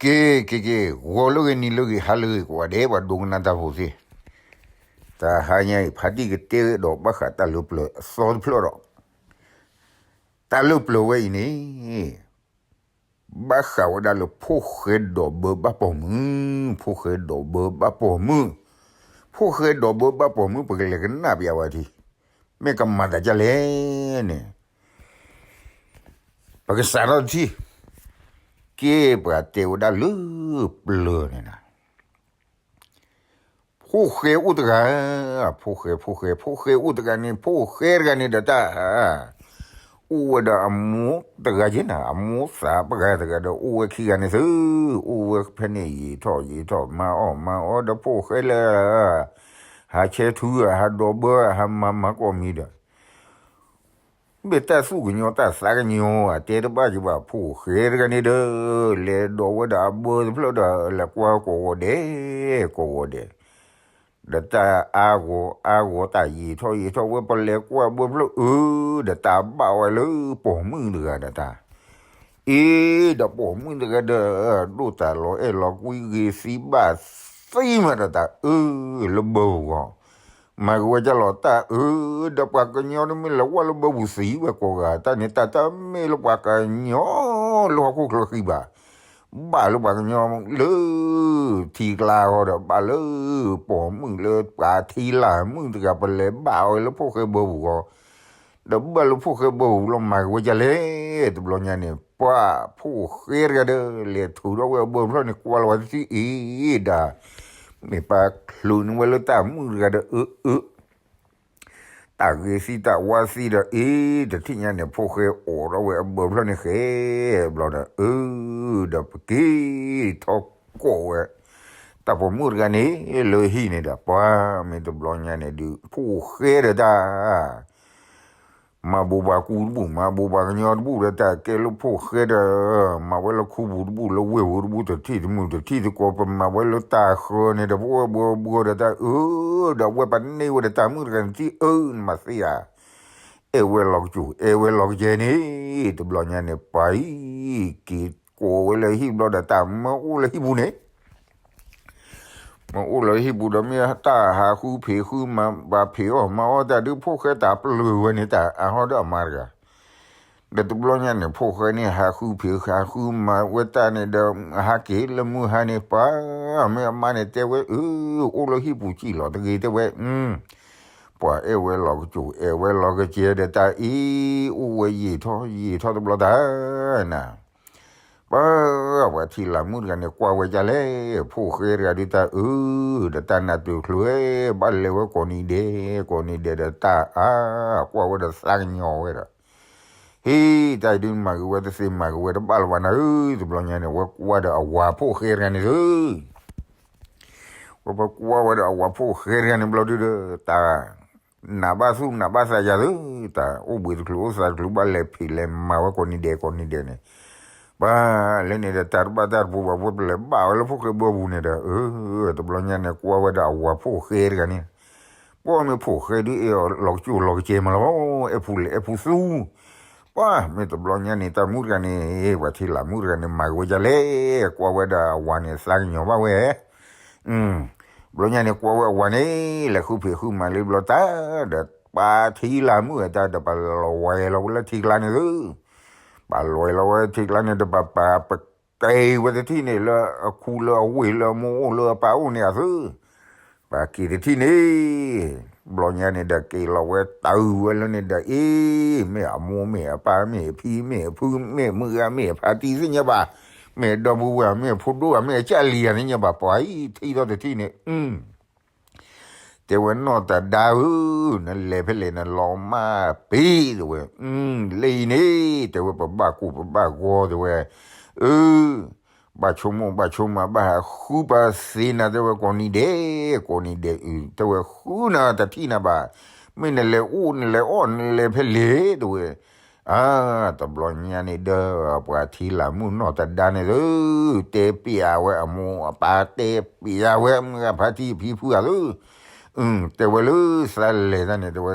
က့ၤ က့ၤ က့ၤ ဂီၤလၢဂ့ၤ နံၤလၢဂ့ၤ ဟါလၢဂ့ၤ ကိးဂၤဒဲး ပှၤဒိကနၣ်တၢ်ဖိသ့ၣ်, တဟါညါအံၤ ဖါတံၢ်ကတဲဒီးဘၣ်ဃးတၢ်လၢပျၢၤအသီတဖျၢၣ်ဒီး, တၢ်လၢပျၢၤဝဲအံၤန့ၣ် ဘၣ်ဃးဝဲဒၣ်လၢဖိၣ်ဃဲဒီးဘၢဘၣ်ပိာ်မုၣ်, ဖိၣ်ဃဲဒီးဘၢဘၣ်ပိာ်မုၣ်, ဖိၣ်ဃဲဒီးဘၢဘၣ်ပိာ်မုၣ် ပကလဲၤကနၣ်ပျးဝဲထံ, မ့ၢ်ကမၤသးဒ်လဲၣ်န့ၣ် ပကစးထီၣ်တထံၣ်, က့ၤပှၤတဲဝဲဒၣ်လၢပျၢၤန့ၣ်နၤ, ဖိၣ်ဃဲအိၣ်တဂၤ, ဖိၣ်ဃဲ ဖိၣ်ဃဲ ဖိၣ်ဃဲအိၣ်တဂၤန့ၣ် ဖိၣ်ဃဲတဂၤန့ၣ်ဒီးတၢ် အိၣ်ဝဲဒီးအမိၢ်တဂၤက့ၤနၤ, အမိၢ်သးပှၢ်တဂၤဒီး အိၣ်ဝဲခံဂၤန့ၣ်သု, အိၣ်ဝဲဖဲန့ၣ် ယံာ်ထီၣ်ယံာ်ထီၣ် မၤအီၣ်မၤအီဒီးဖိၣ်ဃဲလၢ ဟးဆဲထူဧါ ဟးဒိးဘၢဧါ ဟးမၤမၤကိးမံၤဒီး မ့ၢ်တၢ်သူၣ်ကညီၤတၢ်သးကညီၤဧါ တဲတဘၣ်က့ၤဘၣ် ဖိၣ်ဃဲတဂၤန့ၣ်ဒီး လဲၤဒိးဝဲဒၣ်အဘၢတဖျၢၣ်ဒီး လဲၤကွၢ်ကိးဂီၤဒဲး ကိးဂီၤဒဲး, ဒီးတၢ်အါဂီၤအါဂီၤ တၢ်ယံာ်ထီၣ်ယံာ်ထီၣ်ဝဲ ပလဲၤကွၢ်ဘၢတဖျၢၣ်အၢ ဒီးတၢ်ဘၣ်ဝဲလၢပိာ်မုၣ်တဂၤဒီးတၢ် အ့ ဒီးပိာ်မုၣ်တဂၤဒီး ဒိၣ်တၢ်လီၤအဲၣ်လီၤကွံ ဂ့ၤသံဘၣ်သံမးဒီးတၢ်အၢ လၢဘၢပူၤဂီၢ်, မၤက့ၤဝဲကၢ်လီၤတၢ်အၢ ဒီးပှၤကညီတမ့ၢ်လၢဝဲလၢဘၢပူၤသံဝဲကိးဂၤ တၢ်န့ၣ်တၢ်တမ့ၢ်လၢပှၤကညီလၢဟီၣ်ခိၣ်ချၢဃံဘၣ်, ဘၣ်လၢပှၤကညီလၢထံကျါအဂီၢ်ဒီး ဘၣ်လၢပိာ်မုၣ်လၢပှၤထံလာ်မုၣ်တဂၤ ပလဲၤဘၣ်အီၤလၢဖိၣ်ဃဲဘၢပူၤဂီၢ် ဒီးဘၣ်လၢဖိၣ်ဃဲဘၢပူၤလီၤ မၤက့ၤဝဲကၢ်လဲၣ် တဘျီညါန့ၣ် ပှၤဖိၣ်ဃဲတဂၤဒီး လဲၤထုးထီၣ်ဝဲအဘၢဖျၢၣ်န့ၣ် ကွၢ်လီၤဝဲတထံၣ်အံၤဒၣ် မ့ၢ်ပာ်ချုးန့ၢ်ဝဲလၢတၢ်မုၣ်တဂၤဒီး အၢ အၢ တၢ်ဂ့ၤသံတၢ်ဝါသံဒီး အ့ တထံၣ်ညါန့ၣ် ဖိၣ်ဃဲအိးထီၣ်ဝဲအဘၢဖျၢၣ်န့ၣ်ဃဲ ဘျီဒီး အၢ ဒီးပက့ၤထီၣ်ကိးဝဲ တၢ်ပိာ်မုၣ်တဂၤန့ၣ် လၢဟံၣ်န့ၣ်ဒီး ပှၤမ့ၢ်တဘျီညါန့ၣ်ဒုး ဖိၣ်ဃဲဒီးတၢ် မၤဘိးဘၣ်ကူတဘူၣ် မၤဘိးဘၣ်ကညီတဘူၣ်ဒီး တၢ်ကဲလၢဖိၣ်ဃဲဒီး မၤဝဲလၢခူပူၤတဘူၣ် လၢဝ့ၢ်ပူၤတဘူၣ် တထံၣ်တမုၢ်တထံၣ်တကိး ပမၤဝဲလၢတၢ်ဃၢၤန့ၣ်ဒီး ပဝဲဘှီဘှီဒီးတၢ်အၢ ဒီးဝဲပှၤန့ၢ်ဝဲဒီးတၢ်မုၣ်တဂၤန့ၣ် တံၢ်အၢ နမၤသ့ဧါ အဲၣ်ဝဲလီၤကစူၤ အဲၣ်ဝဲလီၤကစဲန့ၣ် တဘျီညါန့ၣ် ပှၤအံၤ က့ၤကိးဝဲလၢဟံၣ်ဘျီဒီး တၢ်မၢအိၣ်လၢဟံၣ်ပူၤန့ၣ် မ့ၢ်အိၣ်လၢဟံၣ်ပူၤဒီး မ့ၢ်တၢ်ဟးဃုဖံးဃုမၤ ဘၣ်ဖံးအီၣ်မၤအီၣ်တၢ်ဒုး ဖိၣ်ဃဲတၢ်ပျုၤဝဲန့ၣ် တၢ်အါဟီဒီးအမါတဂၤ ဒီးတဘျီညါန့ၣ် ဖိၣ်ဃဲန့ၣ် ဟးဃုဖံးဟးဃုမၤဝဲတၢ်န့ၣ်ဒီး ဟးက့ၤလၢမုၢ်ဟါန့ၣ် ပှၤ မ့ၢ်အမါန့ၣ်တဲဝဲ အၢ အိၣ်လၢဟံၣ်ပူၤစံၣ်လီၤတဂ့ၤ တဲဝဲ ပှၤအဲၣ်ဝဲလီၤကစူၤ အဲၣ်ဝဲလီၤကစဲဒီး တၢ်အံၤ အိၣ်ဝဲယံာ်ထီၣ်ယံာ်ထီၣ်တဘျီတၢ်နၤ ပှၤ ပှၤထံလာ်မုၣ်တဂၤန့ၣ် ကွၢ်ဝဲဒ်လဲၣ် ဖိၣ်ဃဲတဂၤဒုးတၢ်အၢ ဒီးတၢ်နၢ်တုၤချုး ဘၣ်လဲၤဝဲကိးနံၤဒဲး ကိးနံၤဒဲးဒီးတၢ်အါ ကွၢ်ဝဲဒီးသးကညီၤဝဲဒီး ဟ့ၣ် တၢ်အံၤဒုးမၤက့ၤဝဲတသ့ မၤက့ၤဝဲတဘၣ်လၢၤဘၣ်နၤဧၢ တဘျီညါန့ၣ် ဝဲကွၢ်ဒီးအဝၤဖိၣ်ဃဲတဂၤန့ၣ်သု ဝဲပကွၢ်ဝဲဒီးအဝၤဖိၣ်ဃဲတဂၤန့ၣ်ဘျီဒုဒီး တၢ် နးဘၣ်သူၣ်နးဘၣ်သးယၤသု တၢ်အိၣ်ဘှံးတချုးအိၣ်သးတချုး ဘၣ်လဲၤဖံးလဲၤမၤဝဲကိးနံၤဒဲးကိးနံၤဒဲးန့ၣ် ပှၤလၢန့ၣ်ဒီးတၢ်တဘၣ်တၢ်တပူၤဘၣ် ပလဲၤဘၣ်ဝဲလၢဖိၣ်ဃဲဘၢပူၤန့ၣ်ဒီး အၢ တဘျီညါန့ၣ် ကွၢ်ဝဲဒီးအဝၤဖိၣ်ဃဲတဂၤန့ၣ် ပှၤမ့ၢ်ဖိၣ်ဃဲဒုးအဲၣ်အီၤလီၤကစူၤလီၤကစဲမးလီၤ အဲၣ်ဖူလဲၣ်အဲၣ်ဖူသူ ပှၤမ့ၢ်တဘျီညါန့ၣ် တၢ်မုၣ်တဂၤန့ၣ် ပှၤထံလာ်မုၣ်တဂၤန့ၣ် မၤက့ၤဝဲဒ်လဲၣ် ကွၢ်ဝဲဒီးအဝၤန့ၣ် သးကညီၤဘၣ်ဝဲ ဘျီညါန့ၣ် ကွၢ်ဝဲအဝၤန့ၣ် လဲၤဃုဖံးဃုမၤလံဘျီတၢ် ဒီးပှၤထံလာ်မုၣ်အတၢ်ဒီး ပှၤလွဲလီၤဝဲလၢထံကျါန့ၣ်သု ပှၤလွဲလီၤဝဲထံကျါန့ၣ်ဒီး ပှၤပာ်ပကဲဝဲတ ထံၣ်န့ၣ် လၢအခူလၢအဝ့ၢ်လၢအမိၢ်အိၣ်လၢအပၢ်အိၣ်န့ၣ်အသု ပှၤက့ၤတထံၣ်န့ၣ် ဘျီညါန့ၣ်ဒီး က့ၤလီၤဝဲတၢ်အုၣ်ဝဲလၢန့ၣ်ဒီး အ့ မ့ၢ်အမိၢ်မ့ၢ်အပၢ်မ့ၢ်အဖံမ့ၢ်အဖုမ့ၢ်မုၢ်ဂၤမ့ၢ်အဖါတံၢ်သ့ၣ်ညါဘၣ် မ့ၢ်အဒီပုၢ်ဝဲၢ်မ့ၢ်အဖိဒိၣ်ဂၤမ့ၢ်အကၢ်လံၤဂၤသ့ၣ်ညါဘၣ် ပှၤအံၤထံၣ်ထီၣ်တထံၣ်န့ၣ် တဲဝဲနီၢ်တဒါဧၢ, နလဲၤဖဲလဲၣ်နလီၤမၢ်ပ့ၤတဲဝဲ, လၢအံၤန့ၣ် တဲဝဲပဘၣ်ကိၢ်ပဘၣ်ဂီၤတဲဝဲ, အၢ, ဘၣ်ဆိကမိၣ်ဘၣ်ဆိကမးဘၣ်ဟးဃုပာ်သ့နၤတဲဝဲကိးနံၤဒဲး, ကိးနံၤဒဲးအု, တဲဝဲဃုနၤတထံၣ်နၤဘၣ်, မ့ၢ်နလဲၤအိၣ်နလဲၤအီၣ်နလဲၤဖဲလဲၣ်တဲဝဲ အါ, တဘျီညါန့ၣ်ဒီး ပှၤထံလာ်မုၣ်နီၢ်တဒါန့ၣ်သု, တဲပျးဝဲအမိၢ်အပၢ်တဲပျးဝဲမုၢ်ဂၤဖါတံၢ်ဖံဖုဂၤသု, တဲဝဲလၢသးလဲၤတၢ်န့ၣ် တဲဝဲ,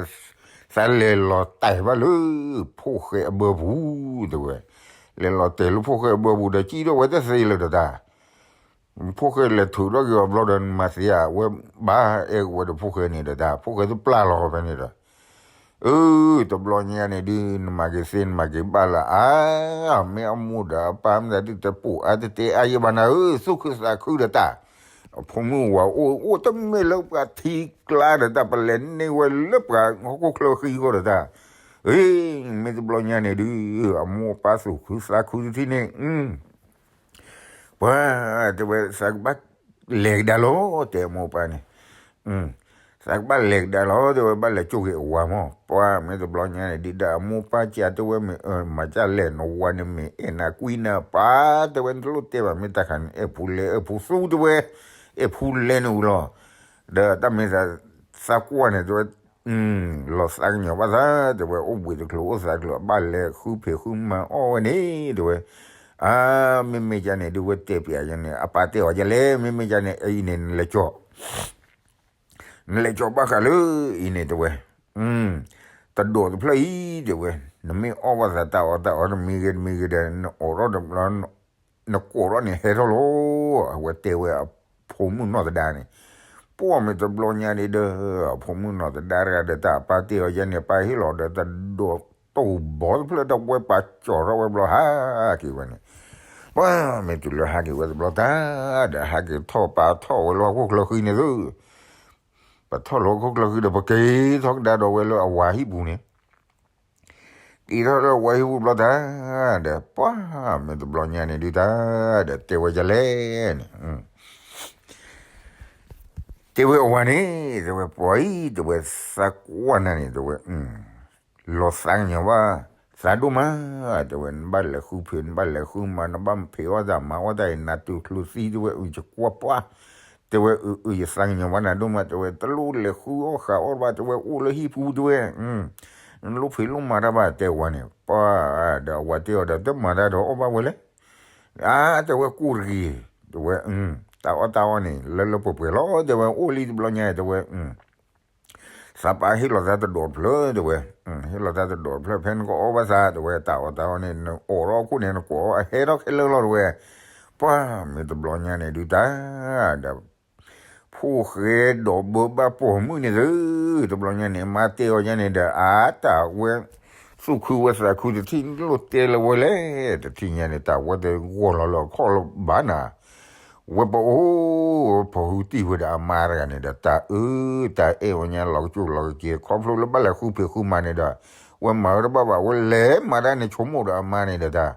သးလဲၤလီၤတဲာ်ဘၣ်လၢ ဖိၣ်ဃဲအဘၢပူၤ တဲဝဲ, လဲၤလီၤတဲာ်လၢဖိၣ်ဃဲအဘၢပူၤဒီး ကံၣ်ထီၣ်ဝဲတသ့လၢၤဒီးတၢ် ဖိၣ်ဃဲလဲၤထုးထီၣ်က့ၤအီၤဘျီဒီး နမၤသ့ဧါ, ဝဲဘၣ်အဲၣ်ဝဲဒီးဖိၣ်ဃဲန့ၣ်ဒီးတၢ် ဖိၣ်ဃဲတပျၢ်လီၤဖဲန့ၣ်ဒီး, အၢ တဘျီညါန့ၣ်ဒုး နမၤက့ၤသ့ နမၤက့ၤဘၣ်လၢအါ, မ့ၢ်အမိၢ်ဒီးအပၢ်မ့ၢ်သးဒုး တပိာ်အါတတဲအါယံာ်ဘၣ်နၤဧၢ, သူၣ်ခုသးခုဒီးတၢ်, အဖိမုၣ်ဝၤအိၣ် အိၣ်တမ့ၢ်လၢပှၤထံကျါဒီးတၢ် ပလဲၤန့ၢ်ဝဲလၢပှၤဟီၣ်ခိၣ်ချၢဃံဃီဒီးတၢ်, အ့ မ့ၢ်တဘျီညါန့ၣ်ဒုး အမိၢ်အပၢ်သူၣ်ခုသးခုတထံၣ်န့ၣ် ပှၤ တဲဝဲ သးကဘၣ်လဲၤကဒါလီၤ တဲအမိၢ်အပၢ်န့ၣ်, သးကဘၣ်လဲၤကဒါလီၤ တဲဝဲ ဘၣ်လဲၤကၠိၣ်က့ၤအဝၤမး, ပှၤ မ့ၢ်တဘျီညါန့ၣ်ဒုး ဒီးအမိၢ်ပၢ်ကးတဲဝဲ မ့ၢ်မၤကၢ်လဲၣ် နဝၤန့ၣ်မ့ၢ်အဲၣ်နၤကွံနၤပၢ် တဲဝဲ နတလိၣ်တဲဘၣ် မ့ၢ်တၢ်ခါန့ၣ် အဲၣ်ဖိလဲၣ်အဲၣ်ဖိသူတဲဝဲ, အဲၣ်ဖိလဲၣ်န့ၣ်ဝံၤလီၤ, ဒီးတၢ်မ့ၢ်သး သးကွၢ်န့ၣ် တဲဝဲ လီၤသးကညီၤဘၣ်သး တဲဝဲ အိၣ်ဘှံးတချုးအိၣ်သးတချုး အဘၣ်လဲၤဃုဖံးဃုမၤအီၣ်ဝဲန့ၣ် တဲဝဲ, အါ မ့မ့ၢ်ကၢ်န့ၣ်ဒုး ဝဲတဲပျးယဲန့ၣ် အပၢ်တဲအီၤကလဲၣ် မ့မ့ၢ်ကၢ်န့ၣ် အံၤန့ၣ် နလဲၤကၠီၣ် နလဲၤကၠီၣ်ဘၣ်ဃးလၢအံၤန့ၣ် တဲဝဲ, တဒိးတဖျၢၣ်အံၤ တဲဝဲ, နမ့ၢ်အီၣ်ဘၣ်သးတၢ်အီၣ်တၢ်အီတမံၤဂ့ၤတမံၤဂ့ၤဒီး နအိးထီၣ်တဘျီ နကိးထီၣ်န့ၣ် ဟဲထီၣ်လီၤ, အဝဲတဲဝဲအဖိမုၣ်နီၢ်သဒါန့ၣ်, ပှၤ မ့ၢ်တဘျီညါန့ၣ်ဒီး အဖိမုၣ်နီၢ်သဒါတဂၤဒီး တၢ်အပၢ်တဲအီၤယဲန့ၣ် ပၢ်ဟ့ၣ်လီၤဒီး တဒိးတိၢ်ဘီတဖျၢၣ် တဝဲပာ်ကၠီၤထီၣ်ဝဲဘျီ ဟးက့ၤဝဲန့ၣ်, ပှၤ မ့ၢ်တုၤလၢဟးက့ၤဝဲတဘျီတၢ် ဒီးဟးက့ၤထီၣ်ပာ်ထီၣ်ဝဲလၢဟီၣ်ခိၣ်ချၢဃံန့ၣ်သု, ပထီၣ်လၢဟီၣ်ခိၣ်ချၢဃံဒီး ပက့ၤထီၣ်ကဒါဒီးဝဲလၢအဝၤဟံၣ်ပူၤန့ၣ် က့ၤထီၣ်လၢဝဲဟံၣ်ပူၤဘျီတၢ်, ဒီးပှၤ မ့ၢ်တဘျီညါန့ၣ်ဒုးတၢ်, ဒီးတဲဝဲဒ်လဲၣ်န့ၣ်, တဲဝဲအဝၤန့ၣ် တဲဝဲ ပှၤအံၤ တဲဝဲ သးကွၢ်နၤန့ၣ် တဲဝဲ လီၤသးကညီၤဘၣ်သးဒိၣ်မး, တဲဝဲ နဘၣ်လဲၤဃုဖံး နဘၣ်လဲၤဃုမၤ နဘၣ်ဖံးအီၣ်တၢ်မၤအီၣ်တၢ်အံၤ နၤတုၤချုးသံ တဲဝဲ အုၣ်ယကွၢ်ပှၢ် တဲဝဲ အုၣ်အုၣ်ယသးကညီၤဘၣ်နၤဒိၣ်မး တဲဝဲ တလိၣ်လဲၤဃုအီၣ်ဃးအီၣ်ဘၣ် တဲဝဲ အိၣ်လၢဟံၣ်ပူၤ တဲဝဲ, နလိၣ်ဖံးလိၣ်မၤတၢ်ဘၣ် တဲဝဲန့ၣ် ပှၤ ဒီးအဝၤတဲအီၤဒီး တမၤတၢ်ဒီးအီၣ်ဘၣ်ဝဲလဲၣ်, အါ တဲဝဲ ကိၢ်တဂ့ၤ, တဲဝဲ တၢ်အီၣ်တၢ်အီန့ၣ် လၢလၢပှဲၤပှဲၤလီၤ တဲဝဲ အိၣ်လံတဘျီညါ တဲဝဲ သးပၢ်ဟ့ၣ်လီၤသးတဒိးတဖျၢၣ် တဲဝဲ, ဟ့ၣ်လီၤသးတဒိးတဖျၢၣ် ဖဲနကအီၣ်ဘၣ်သး တဲဝဲ တၢ်အီၣ်တၢ်အီန့ၣ် နအိးထီၣ်အခိၣ်န့ၣ် နကိးအီၣ်အဟဲထီၣ်ခဲလၢာ်လီၤ တဲဝဲ, ပှၤ မ့ၢ်တဘျီညါန့ၣ်ဒုးတၢ်, ဒီး ဖိၣ်ဃဲဒိးဘၢဘၣ်ပိာ်မုၣ်န့ၣ်သု, တဘျီညါန့ၣ် မါတဲအီၤညါန့ၣ်ဒီး အါတၢ်ဝဲ သူၣ်ခုဝဲသးခုတထံၣ် နလိၣ်တဲလၢဝဲလဲၣ် တထံၣ်ညါန့ၣ် တၢ်ဝဲတဂီၢ်လီၤလၢအခီၣ်လၢဘၣ်နၤ ဝဲပအိၣ် ဖီၣ်ဟုတံၢ်ဝဲဒီးအမါတဂၤန့ၣ်ဒီး တၢ်အၢ တၢ်အဲၣ်ဝဲညါလီၤကစူၣ်လီၤကက့ၤ ခီဖျိလၢဘၣ်လဲၤဃုဖံးဃုမၤန့ၣ်ဒီး ဝဲမၤဝဲတဘၣ်ဘၣ် ဝဲလဲၤမၤတၢ်န့ၣ် ဆိကမိၣ်ဒီးအမါန့ၣ်ဒီးတၢ်,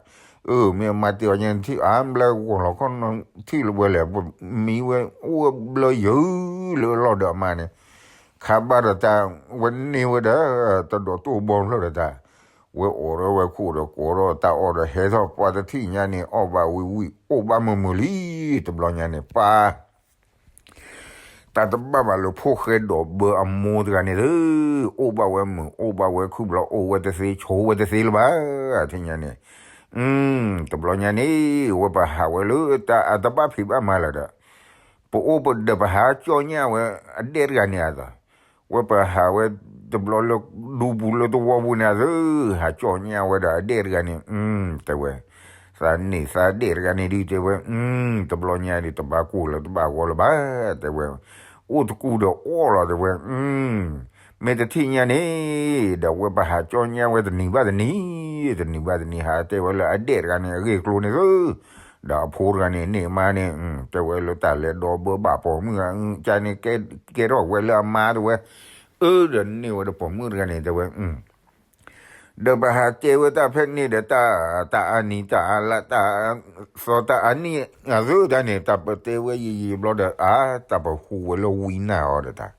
အၢ မ့ၢ်အမါတဲအီၤညါထံၣ် အါဘျဲဂီၢ်လီၤခီၣ် ထံၣ်လၢဝဲလဲၣ် ပမံဝဲအိၣ်ဝဲဘျၢယုာ်လၢအလီၢ်ဒီးအမါန့ၣ်, ခါဘၣ်ဒီးတၢ် ဝဲန့ၢ်ဝဲဒီး တဒိးတိၢ်ဘီဖျၢၣ်ဒီးတၢ် ဝဲအိးထီၣ်ဝဲခိၣ်ဒီးကိးထီၣ်တၢ်အီၣ်ဒီးဟဲထီၣ် ပှၤတထံၣ်ညါန့ၣ် အီၣ်ဘၣ်ဝံၤဝံၤ အိၣ်ဘၣ်မုာ်မုာ်လံ, တဘျီညါန့ၣ် ပၢ် တၢ်တဘၣ်ဘၣ်လၢဖိၣ်ဃဲဒိးဘၢအမိၢ်တဂၤန့ၣ်သု, အိၣ်ဘၣ်ဝဲမုာ် အိၣ်ဘၣ်ဝဲခုဘျီ အိၣ်ဝဲတသ့ ဆိးဝဲတသ့လၢၤဘၣ်, ထံၣ်ညါန့ၣ်, တဘျီညါန့ၣ် ဝဲပဟးဝဲလၢတၢ်အတဘၣ်ဖံးဘၣ်မၤလၢၤဒီး ပအိၣ်ပဒီးပဟးကၠီၣ်ညၣ်ဝဲအဒဲၣ်တဂၤန့ၣ်အသး, ဝဲပဟးဝဲတဘျီလၢဒူပူၤလၢသဝီပူၤန့ၣ်အသး, ဟးကၠီၣ်ညၣ်ဝဲဒီးအဒဲၣ်တဂၤန့ၣ်, တဲဝဲ, သးန့ၢ်သးဒဲၣ်တဂၤန့ၣ်ဒုး တဲဝဲ, တဘျီညါဒုး တဘၣ်ကိၢ်လၢၤတဘၣ်ဂီၤလၢၤဘၣ်, တဲဝဲ, အိၣ်တကူဒီးအီၣ်လီၤ တဲဝဲ, မ့ၢ်တထံၣ်ညါန့ၣ်, ဒီးဝဲပဟးကၠီၣ်ညၣ်ဝဲတနံၤဘၣ်တနံၤ, တနံၤဘၣ်တနံၤ ဟးတဲဝဲလၢအဒဲၣ်တဂၤန့ၣ် အဂ့ၢ်အကျိၤန့ၣ်သု, ဒီးအဖိတဂၤန့ၣ် န့ၢ်အမါန့ၣ်, တဲဝဲလၢတၢ်လဲၤဒိးဘၢဘၣ်ပိာ်မုၣ်, ကန့ၣ် ကဲထီၣ်ဝဲလၢအမါတဲဝဲ, အၢ ဒီးန့ၢ်ဝဲဒီးပိာ်မုၣ်တဂၤန့ၣ် တဲဝဲ, ဒီးပဟးတဲဝဲတၢ်ဖဲန့ၣ်ဒီး တၢ်အါနံၤတၢ်အါလါ တၢ်သီတၢ်အါနံၣ်အသးတၢ်န့ၣ် တၢ်ပတဲဝဲယံာ်ယံာ်ဘျီဒီး အါ တၢ်ပဟူးဝဲလၢဝံနၢ်အီၤဒီးတၢ်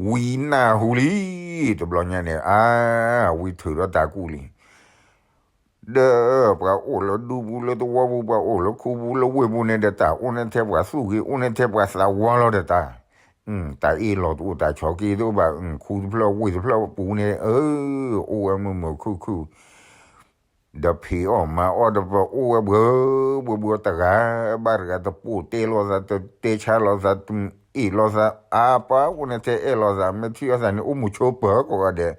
ဝံနၢ်ဟူလံ, တဘျီညါန့ၣ် အါ ဝံထုးထီၣ်တၢ်ကူၣ်လံ, ဒီးပှၤအိၣ်လၢဒူပူၤလၢသဝီပူၤ ပှၤအိၣ်လၢခူပူၤလၢဝ့ၢ်ပူၤန့ၣ်ဒီး တၢ်အိၣ်န့ၣ်ထဲပှၤသူၣ်ဂ့ၤ အိၣ်န့ၣ်ထဲပှၤသးဝါလီၤဒီးတၢ်, တၢ်အ့ၣ်လိာ်တအိၣ် တၢ်ဆီၣ်က့ၤတအိၣ်ဘၣ်, ခူတဖျၢၣ်ဝ့ၢ်တဖျၢၣ်ပူၤန့ၣ် အၢ အိၣ်ဝဲမုာ်မုာ်ခုၣ်ခုၣ် ဒီးဖံးအီၣ်မၤအီၣ်ဒီး ပအိၣ်ဝဲဘှၢဘှၢဘှၢ တဂၤဘၣ်တဂၤ တပိာ်တဲလိာ်သး တတဲဆါလိာ်သး တအ့ၣ်လိာ်သး အါ ပှၤအိၣ်န့ၣ်ထဲအဲၣ်လိာ်သး မ့ၢ်ထံၣ်အီၣ်သးန့ၣ် အိၣ်မူဆိပၢၤကိးဂၤဒဲး,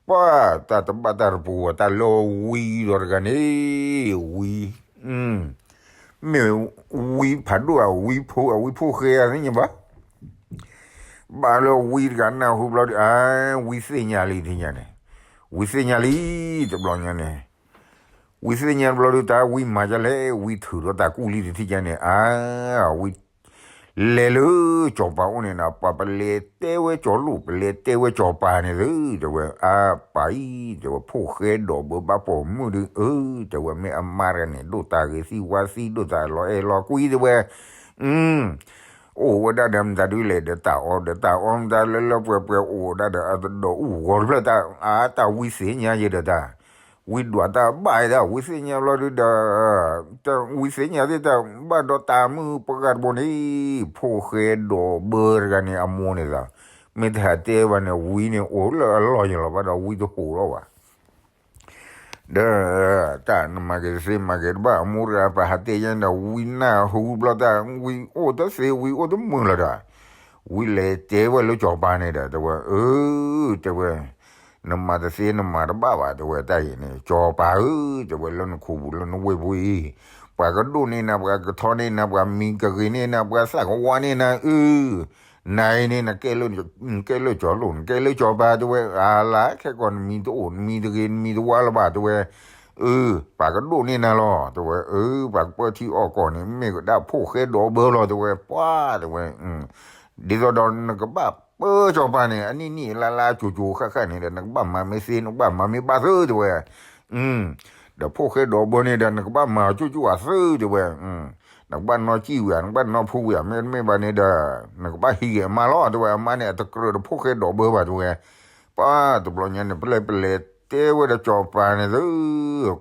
ပှၤတၢ်တဘၣ်တၢ်တပူၤ တၢ်လၢဝံဒီးတဂၤန့ၣ် ဝံ မ့ၢ် မ့ၢ်ဝံဖးဒိၣ်ဧါ, ဝံဖိဧါ, ဝံဖိဃဲဧါ, သ့ၣ်ညါဘၣ်. ဘၣ်လၢဝံတဂၤနၢ်ဟူဘျီဒီး အါ, ဝံသ့ၣ်ညါလံသ့ၣ်ညါန့ၣ်, ဝံသ့ၣ်ညါလံ, တဘျီညါန့ၣ်, ဝံသ့ၣ်ညါတဘျီဒီး တၢ်ဝံမၤဒ်လဲၣ်, ဝံထုးထီၣ်တၢ်ကူၣ်လံတထံၣ်ညါန့ၣ်, အါ, ဝံ လဲၤလၢစီၤပၤအိၣ်န့ၣ်ဒီး ပှၤပလဲၤတဲဝဲစီၤလိၣ်, ပလဲၤတဲဝဲစီၤပၤန့ၣ်သု, တဲဝဲ, အါ, ပၢ်အံၤ, တဲဝဲ, ဖိၣ်ဃဲဒိးဘၢဘၣ်ပိာ်မုၣ်ဒီး, အၢ, တဲဝဲ, မ့ၢ်အမါတဂၤန့ၣ် ဒိၣ်တၢ်ဂ့ၤသံဝါသံ, ဒိၣ်တၢ်လီၤအဲၣ်လီၤကွံ တဲဝဲ, အ အိၣ်ဝဲဒၣ်ဒီးမတၤဒုလဲၣ်, ဒီးတၢ်အီၣ်, ဒီးတၢ်အီမတၤလၢလၢပှဲၤပှဲၤအိၣ်ဝဲဒၣ်ဒီး အတဒီးအူၣ်ဂီၤတဖျၢၣ်, တၢ်, အါ, တၢ်ဝံသ့ၣ်ညါယဲဒီးတၢ် ဝံဒွးတၢ်ဘၣ်ဒၣ်, ဝံသ့ၣ်ညါဘျီဒုဒီး, ဝံသ့ၣ်ညါသ့ၣ်တၢ်ဘၣ်ဒီးတၢ်မုၢ်ပှၢ်တဘိန့ၣ်, ဖိၣ်ဃဲဒိးဘၢတဂၤန့ၣ်အမိၢ်န့ၣ်သး, မ့ၢ်တဟးတဲဘၣ်န့ၣ် ဝံန့ၣ်အိၣ်လၢအလီၢ်ယလီၤဘၣ်ဒီး ဝံတဟူးလီၤဘၣ် ဒီးတၢ်နမၤက့ၤတသ့မၤက့ၤတဘၣ် အမိၢ်တဂၤ ပဟးတဲယဲဒီး ဝံနၢ်ဟူဘျီတၢ် ဝံအိၣ်တသ့ ဝံအိၣ်တမုာ်လၢၤဒီး, ဝံလဲၤတဲဝဲလၢစီၤပၤန့ၣ်ဒီး တဲဝဲ, အၢ, တဲဝဲ, နမၤတသ့နမၤတဘၣ်ဘၣ် တဲဝဲတၢ်အံၤန့ၣ် စီၤပၤဧၢ, တဲဝဲလၢနခူပူၤလၢနဝ့ၢ်ပူၤအံၤ, ပှၤကဒိၣ်န့ၢ်နၤ ပှၤကထီန့ၢ်နၤ ပှၤမံၤကဂ့ၤန့ၢ်နၤ ပှၤသၣ်ကဝါန့ၢ်နၤ အၢ နၤအံၤန့ၣ် နကဲလၢစီၤလိၣ် နကဲလၢစီၤပၤ တဲဝဲ, အလါခဲကီး နမံၤတအိၣ် နမံၤတဂ့ၤ နမံၤတဝါလၢၤဘၣ် တဲဝဲ, အၢ, ပှၤကဒိၣ်န့ၢ်နၤလီၤ တဲဝဲ, အၢ, ပှၤကပၢထံအီၣ်ကီၢ်န့ၣ် မ့ၢ်ကဒၣ်ဖိၣ်ဃဲဒိးဘၢလီၤ တဲဝဲ, ပှၤ တဲဝဲ, ဒ်သိးဒီးနကဘၣ်ပၢစီၤပၤန့ၣ် အနံၣ်နံၣ်လါလါ ကၠိၤကၠိၤဃၣ်ဃၣ်န့ၣ်ဒီး နကဘၣ်မၤမ့ၢ်သ့ နကဘၣ်မၤမ့ၢ်ဘၣ်သု တဲဝဲ, ဒီးဖိၣ်ဃဲဒိးဘၢန့ၣ်ဒီး နကဘၣ်မၤအီၤကၠိၣ်ကၠိၣ်အသု တဲဝဲ, နကဘၣ်နီၣ်ကံၣ်ဝံၤဧါ နကဘၣ်နီၣ်ဖူဝံၤဧါ မ့တမ့ၢ်ဘၣ်န့ၣ်ဒီး နကဘၣ်ဟံးက့ၤအမါလီၤ တဲဝဲ, အမါန့ၣ် အတကြၢးဒီးဖိၣ်ဃဲဒိးဘၢဘၣ် တဲဝဲ, ပှၤတဘျီညါန့ၣ် ပလဲၤပလဲၤတဲဝဲဒီးစီၤပၤန့ၣ်သု,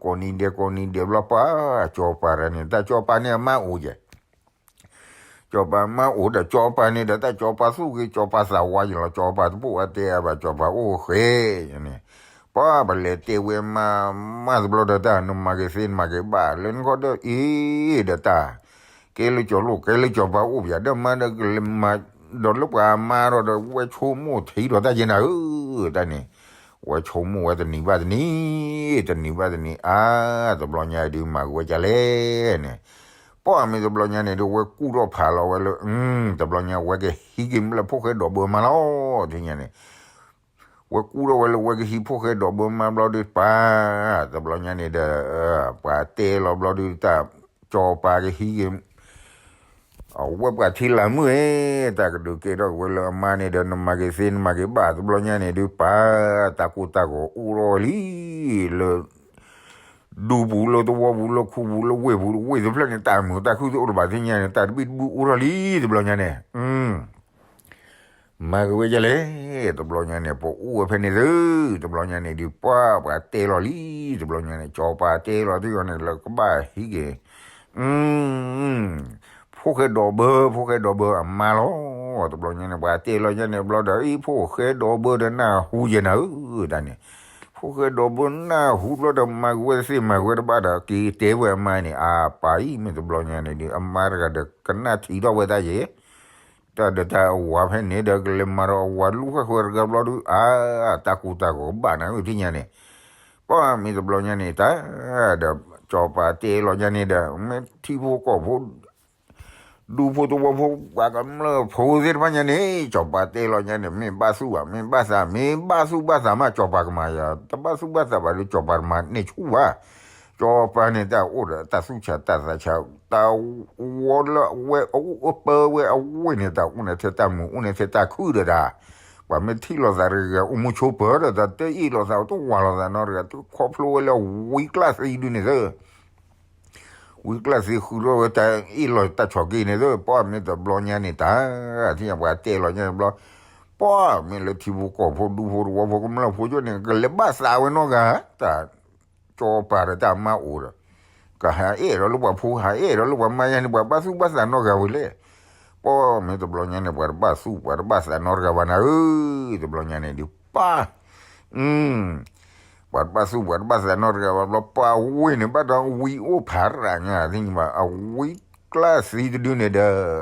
ကိးနံၤဒဲးကိးနံၤဒဲးဘျီ ပှၤစီၤပၤတဂၤန့ၣ် တၢ်စီၤပၤန့ၣ်အမါအိၣ်ယဲၢ် စီၤပၤမါအိၣ်ဒီးစီၤပၤန့ၣ်ဒီး တၢ်စီၤပၤသူၣ်ဂ့ၤ စီၤပၤသးဝါယလီၤ စီၤပၤတပိၣ်ဝဲတဲအါဘၣ် စီၤပၤအိၣ်ဃဲန့ၣ်, ပှၤပလဲၤတဲဝဲမါ မါတဘျီဒီး တၢ်နမၤက့ၤသ့နမၤက့ၤဘၣ် လၢနခီဒီးအံၤဒီးတၢ် ကဲလၢစီၤလိၣ် ကဲလၢစီၤပၤအိၣ်ပယၤ ဒီးမါဒီးကလဲၤမၤ ဒီးလၢပှၤမါဒီး ဒီးဝဲဆိကမိၣ်ထံဒီးတၢ်ယဲနၤဧၢ, တၢ်န့ၣ် ဝဲဆိကမိၣ်ဝဲတနံၤဘၣ်တနံၤ, တနံၤဘၣ်တနံၤ အါ, တဘျီညါဒုးမၤက့ၤဝဲဒ်လဲၣ်န့ၣ်, ပှၤမ့ၢ်တဘျီညါန့ၣ်ဒုး ဝဲကူၣ်ထီၣ်ဖးလီၤဝဲလၢ, တဘျီညါဝဲကဟံးက့ၤလၢဖိၣ်ဃဲဒိးဘၢမါလီၤ, တညါန့ၣ် ဝဲကူၣ်ထီၣ်ဝဲလၢဝဲကဟံးဖိၣ်ဃဲဒိးဘၢမါဘျီဒုး ပှၤ, တဘျီညါန့ၣ်ဒီး, ပှၤတဲလီၤဘျီဒုးတၢ်, စီၤပၤကဟံးက့ၤ အဝဲပှၤထံလၢ်မုၣ်ဧၢ, တၢ်ကဒုးကဲထီၣ်က့ၤဝဲလၢအမါန့ၣ်ဒီး နမၤက့ၤသ့နမၤက့ၤဘၣ် တဘျီညါန့ၣ်ဒုး ပှၤ, တၢ်ကိၢ်တၢ်ဂီၤအိၣ်ထီၣ်ဝဲလံ, လၢ, ဒူပူၤလၢသဝီပူၤလၢခူပူၤလၢဝ့ၢ်ပူၤ ဝ့ၢ်တဖျၢၣ်န့ၣ် တၢ်မုာ်တၢ်ခုသ့ၣ်အိၣ်တဘၣ်သ့ၣ်ညါန့ၣ် တၢ်တဘံၣ်တဘုၣ်အိၣ်ထီၣ်လံ တဘျီညါန့ၣ်, မၤက့ၤဝဲဒ်လဲၣ်, တဘျီညါန့ၣ် ပအိၣ်ဝဲဖဲန့ၣ်သု, တဘျီညါန့ၣ်ဒုး ပှၤ, ပှၤတဲလီၤလံ, တဘျီညါန့ၣ် စီၤပၤတဲလီၤသုဂီၢ်န့ၣ် လၢကဘၣ်ဟံးက့ၤ ဖိၣ်ဃဲဒိးဘၢ ဖိၣ်ဃဲဒိးဘၢအမါလီၤ, တဘျီညါန့ၣ် ပှၤတဲလီၤညါန့ၣ်ဘျီဒီး အံၤ ဖိၣ်ဃဲဒိးဘၢဒီးနၢ်ဟူယဲနၤဧၢ, တၢ်န့ၣ်, ဖိၣ်ဃဲဒိးဘၢနၢ်ဟူဘျီဒီး မၤက့ၤဝဲတသ့မၤက့ၤဝဲတဘၣ်ဒီး က့ၤတဲဝဲအမါန့ၣ် အပၢ်အံၤ မ့ၢ်တဘျီညါန့ၣ်ဒုး အမါတဂၤဒီးကနၣ်ထံထီၣ်ဝဲတၢ်ယဲၢ် တၢ်ဒီးတၢ်အဝၤဖဲန့ၣ်ဒီး ကလဲၤမၤဒီးအဝၤလူၢ်ဃၣ်ဃၢၤတဂၤဘျီဒုး အါ, တၢ်ကိၢ်တၢ်ဂီၤဘၣ်နၤဧၢ တညါန့ၣ်, ပှၤမ့ၢ်တဘျီညါန့ၣ် တၢ်, ဒီးစီၤပၤတဲလီၤညါန့ၣ်ဒီး မ့ၢ်ထံဖိကီၢ်ဖိ ဒူဖိသဝီဖိ ပှၤကမျၢၢ်ဖိသ့ၣ်တဖၣ်ညါန့ၣ် စီၤပၤတဲလီၤညါန့ၣ် မ့ၢ်ဘၣ်သူၣ်ဘၣ် မ့ၢ်ဘၣ်သး မ့ၢ်ဘၣ်သူၣ်ဘၣ်သးမး စီၤပၤကမၤယၤ တဘၣ်သူၣ်ဘၣ်သးဘၣ်ဒီး စီၤပၤတမၤန့ၢ်ဆူၣ်ဘၣ်, စီၤပၤန့ၣ် တၢ်အိၣ်ဒီးတၢ်သူၣ်ဆးတၢ်သးဆး တၢ်ဝီလၢအဝဲအအိၣ်အပၢဝဲအဝ့ၢ်န့ၣ် တၢ်အိၣ်န့ၣ်ထဲတၢ်မုာ် အိၣ်န့ၣ်ထဲတၢ်ခုၣ်ဒီးတၢ်, ပှၤမ့ၢ်ထံၣ်လိာ်သးတဂၤ အိၣ်မူဆိပၢၤဒီးတၢ် တအ့ၣ်လိာ်သး တဝၤလိာ်သးနီတဂၤ တခီဖျိဝဲလၢဝံကျၢ်သံဒုန့ၣ်သၢ ဝံကျၢ်သံဃုာ်ထီၣ်ဝဲတၢ်အ့ၣ်လိာ်တၢ်ဆီၣ်က့ၤန့ၣ်သၢ ပှၤမ့ၢ်တဘျီညါန့ၣ်တၢ်, ထံၣ်ပှၤတဲလီၤညါဘျီ, ပှၤမ့ၢ်လၢထံဖိကီၢ်ဖိဒူဖိသဝီဖိကမျၢၢ်ဖိကၠိန့ၣ် ကလဲၤဘၣ်သးဝဲနီတဂၤ, တၢ်, စီၤပၤဒီးတၢ်မါအိၣ်ဒီး, ကဟးအဲၣ်ဒီးလၢပှၤဖိ ဟးအဲၣ်ဒီးလၢပှၤမါယါန့ၣ် ပှၤဘၣ်သူၣ်ဘၣ်သးနီတဂၤဝဲလဲၣ်, ပှၤမ့ၢ်တဘျီညါန့ၣ် ပှၤတဘၣ်သူၣ် ပှၤတဘၣ်သးနီတဂၤဘၣ်နၤဧၢ, တဘျီညါန့ၣ်ဒုးပၢ် ပှၤတဘၣ်သူၣ်ပှၤတဘၣ်သးနီတဂၤဘၣ်ဘျီ ပှၤဝ့ၢ်န့ၣ် ဘၣ်ဒီးဝံအိၣ်ဖးရၤညါသ့ၣ်ညါဘၣ် အဝံကျၢ်သံတဒုန့ၣ်ဒီး, တ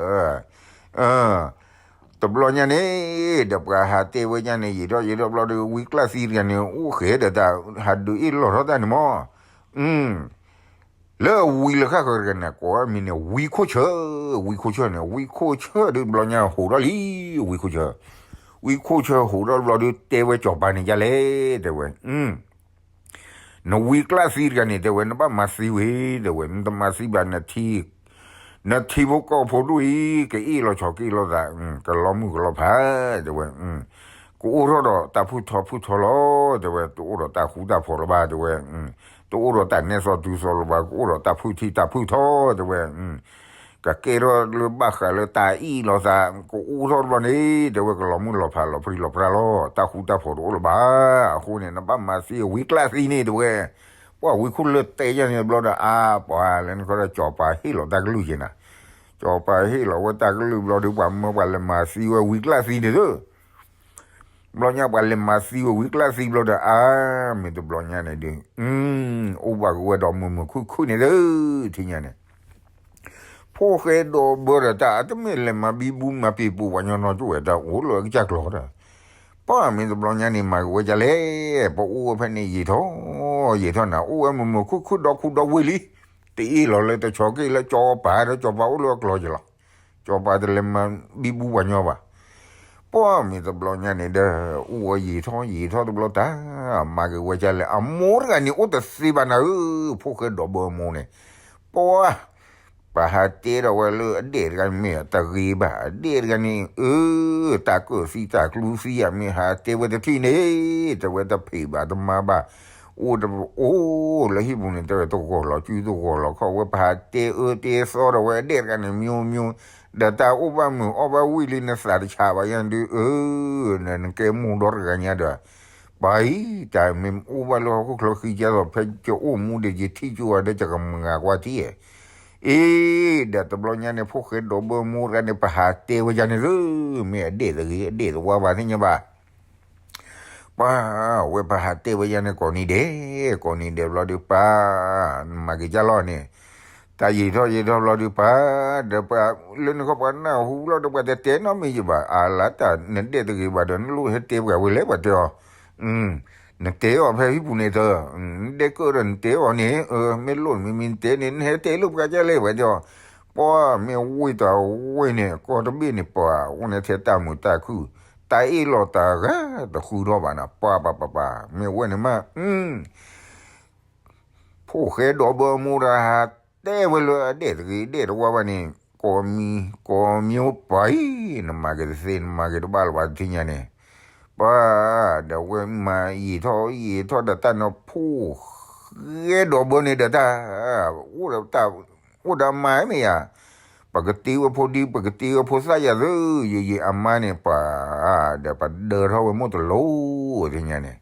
ဘျီညါန့ၣ်, ဒီးပှၤဟးတဲဝဲညါန့ၣ် ယံာ်ထီၣ်ယံာ်ထီၣ်ဘျီဒီး ဝံကျၢ်သံတဂၤန့ၣ် အိၣ်ဃဲဒီးတၢ်ဟးဒုးအ့ၣ်လိာ်ထီၣ်တၢ်န့ၣ်မး, လၢဝံလၢဃၣ်ဃၢၤတဂၤန့ၣ် ကိးအမံၤန့ၣ် ဝံခိၣ်ဆၢ, ဝံခိၣ်ဆၢန့ၣ် ဝံခိၣ်ဆၢဒုးတဘျီညါဟူးထီၣ်လံ, ဝံခိၣ်ဆၢ, ဝံခိၣ်ဆၢဟူးထီၣ်တဘျီဒုး တဲဝဲစီၤပၤန့ၣ်ဒ်လဲၣ်, တဲဝဲ နဝံကျၣ်သံတဂၤန့ၣ် တဲဝဲ နဘၣ်မၤသံဝဲ, တဲဝဲ နတမၤသံဘၣ် နထံဖိကီၢ်ဖိဒိၣ်အံၤ ကအ့ၣ်လိာ်ဆိးက့လိာ်သး, ကလီၤမုၢ်ကလီၤဖး, တဲဝဲ ကအိၣ်ထီၣ်ဒီးတၢ်ဖုၣ်ထီဖုၣ်ထီလီၤ, တဲဝဲ တအိၣ်ဒီးတၢ်ဃူတၢ်ဖိးလၢၤဘၣ်, တဲဝဲ တအိၣ်ဒီးတၢ်နဲၣ်သီတုၤသီလၢၤဘၣ်, ကအိၣ်ဒီးတၢ်ဖုၣ်ထံတၢ်ဖုၣ်ထီ, တဲဝဲ ကကဲထီၣ်လၢဘၣ်ဃးလၢတၢ်အ့ၣ်လိာ်သး, ကအိၣ်ထီၣ်တဘျီန့ၣ် တဲဝဲ ကလီၤမုၢ်လီၤဖးလီၤပြံလီၤပြါလီၤ, တၢ်ဃူတၢ်ဖိးတအိၣ်လၢၤဘၣ်, အဃိန့ၣ် နဘၣ်မၤသံဝံကျၣ်သံန့ၣ် တဲဝဲ, ပှၢ်ဝံခိၣ်ဆၢတဲယၤန့ၣ်တဘျီဒီး အါ ပှၤလၢနခီဒီး စီၤပၤဟ့ၣ်လီၤတၢ်ကလုၢ်က့ၤနၤ, စီၤပၤဟ့ၣ်လီၤဝဲတၢ်ကလုၢ်ဘျီဒီး ပှၤမၢပှၤလဲၤမၤသံဝဲဝံကျၣ်သံန့ၣ်သု တဘျီညါပှၤလဲၤမၤသံဝဲဝံကျၣ်သံဘျီဒီး အါ မ့ၢ်တဘျီညါန့ၣ်ဒီး အိၣ်ဘၣ်က့ၤဝဲဒီးမုာ်မုာ်ခုၣ်ခုၣ်န့ၣ်သု, ထံၣ်ညါန့ၣ် ဖိၣ်ဃဲဒီးဘၢဒီးတၢ်အတမ့ၢ်လဲၤမၤဘံဘူမၤပံာ်ပူၤပှၤညီနီၤကၠိဝဲတၢ်အိၣ်လၢအကစၢ်ကျိၤဒီး, ပှၢ်မ့ၢ်တဘျီညါန့ၣ် မၤက့ၤဝဲဒ်လဲၣ်, ပအိၣ်ဝဲဖဲန့ၣ်ယံာ်ထီၣ်, ယံာ်ထီၣ်နၤ အိၣ်ဝဲမုာ်မုာ်ခုၣ်ခုၣ်ဒီခူဒီဝ့ၢ်လံ, တအ့ၣ်လီၤလၢတဆီက့ၤလၢစီၤပၤဒီး စီၤပၤအိၣ်လၢအကျိၤက့ၤလီၤ, စီၤပၤတလဲၤမၤဘံဘူပှၤညီဘၣ် ပှၢ်မ့ၢ်တဘျီညါန့ၣ်ဒီး အိၣ်ဝဲယံာ်ထီၣ်ယံာ်ထီၣ်တဘျီတၢ်, မၤက့ၤဝဲဒ်လဲၣ်, အမိၢ်တဂၤန့ၣ်အိၣ်တသ့ဘၣ်နၤဧၢ, ဖိၣ်ဃဲဒီးဘၢအမိၢ်န့ၣ်, ပှၢ် ပဟးတဲဒီးဝဲလၢအဒဲၣ်တဂၤန့ၣ်မ့ၢ်တဂ့ၤဘၣ်, အဒဲၣ်တဂၤန့ၣ် အၢ တၢ်ကၢၣ်သံတၢ်ကျူသံယၤ မ့ၢ်ဟးတဲဝဲတထံၣ်န့ၣ်, တဲဝဲတဖံးဘၣ်တမၤဘၣ်, အိၣ်တအိၣ်လၢဟံၣ်ပူၤန့ၣ် တဲဝဲတဂီၢ်လီၤစုတဂီၢ်လီၤခီၣ်ဝဲ ပဟးတဲအၢတဲသီဒီးဝဲအဒဲၣ်တဂၤန့ၣ် မျိုးမျိုး ဒီးတၢ်အိၣ်ဘၣ်မုာ်အီၣ်ဘၣ်ဝံၣ်လံ နသးတဆးဘၣ်ယၤဒုး အၢ နကဲမိၢ်ဒီတဂၤညါဒီး ပၢ်အံၤ တၢ်မ့ၢ်အိၣ်ဘၣ်လၢဟီၣ်ခိၣ်ချၢဃံကဲသိး ဖဲယအိၣ်မူဒီး ယထံၣ်ကၠိဝဲဒီး ယကမၤကွၢ်ထံၣ်, အ့ ဒီးတဘျီညါန့ၣ် ဖိၣ်ဃဲဒီးဘၢမိၢ်တဂၤန့ၣ် ပဟးတဲဝဲယၤန့ၣ်သု, မ့ၢ်အဒဲၣ်တဂ့ၤ အဒဲၣ်တဝါဘၣ်သ့ၣ်ညါဘၣ် ပှၤဝဲပဟးတဲဝဲယၤန့ၣ် ကိးနံၤဒဲး ကိးနံၤဒဲးဘျီဒုး ပၢ် နမၤက့ၤကၢ်လီၤန့ၣ်, တၢ်ယံာ်ထီၣ်ယံာ်ထီၣ်ဘျီဒုး ပၢ် ဒီးပှၤလၢနခီပှၤနၢ်ဟူ ဘျီဒီး ပှၤတတဲနီတမံၤယဘၣ် အလါတၢ်နဒဲၣ်တဂ့ၤဘၣ်ဒီး နလိၣ်ဟဲတဲပှၤဝဲလဲၣ် ပှၤတဲအီၤ, နတဲအီၤဖဲဟံၣ်ပူၤန့ၣ်တ, နဒဲၣ်ကၢၣ်ဒီးနတဲအီၤန့ၣ် မ့ၢ်လိၣ်မ့မ့ၢ်နတဲန့ၣ် နဟဲတဲလိာ်ပှၤကၢ်လဲၣ် ပှၤတဲအီၤ, ပှၢ်မ့ၢ်ဝ့ၢ်တဝ့ၢ်န့ၣ် ကီၢ်တဘ့ၣ်န့ၣ် ပှၤအိၣ်န့ၣ်ထဲတၢ်မုာ်တၢ်ခုၣ်, တၢ်အ့ၣ်လိာ်တဂၤတဃုထီၣ်ဘၣ်နၤ ပှၤပှၤပှၤပှၤ မ့ၢ်ဝဲန့ၣ်မး ဖိၣ်ဃဲဒီးဘၢအမိၢ်တဂၤ တဲဝဲလၢအဒဲၣ်တဂ့ၤဒဲၣ်တဝါဘၣ်န့ၣ် ကိးမံၤ ကိးမံၤအိၣ်ပှၤအံၤ နမၤက့ၤတသ့ နမၤက့ၤတဘၣ်လၢၤဘၣ်တထံၣ်ညါန့ၣ်, ပှၤ ဒီးဝဲမၤယံာ်ထီၣ်ယံာ်ထီၣ်ဒီးတၢ်နီၤ ဖိၣ်ဃဲဒီးဘၢန့ၣ်ဒီးတၢ် အိၣ်ဒီးတၢ် အိၣ်ဒီးအမါမ့ၢ်ယၤ, ပကတ့ဝဲဖိဒံ ပကတ့ဝဲဖိသၣ်ယၤသု, ယံာ်ယံာ်အမါန့ၣ် ပှၤ ဒီးပဒၢထီၣ်ဝဲမိၢ်တလိၣ် တထံၣ်ညါန့ၣ်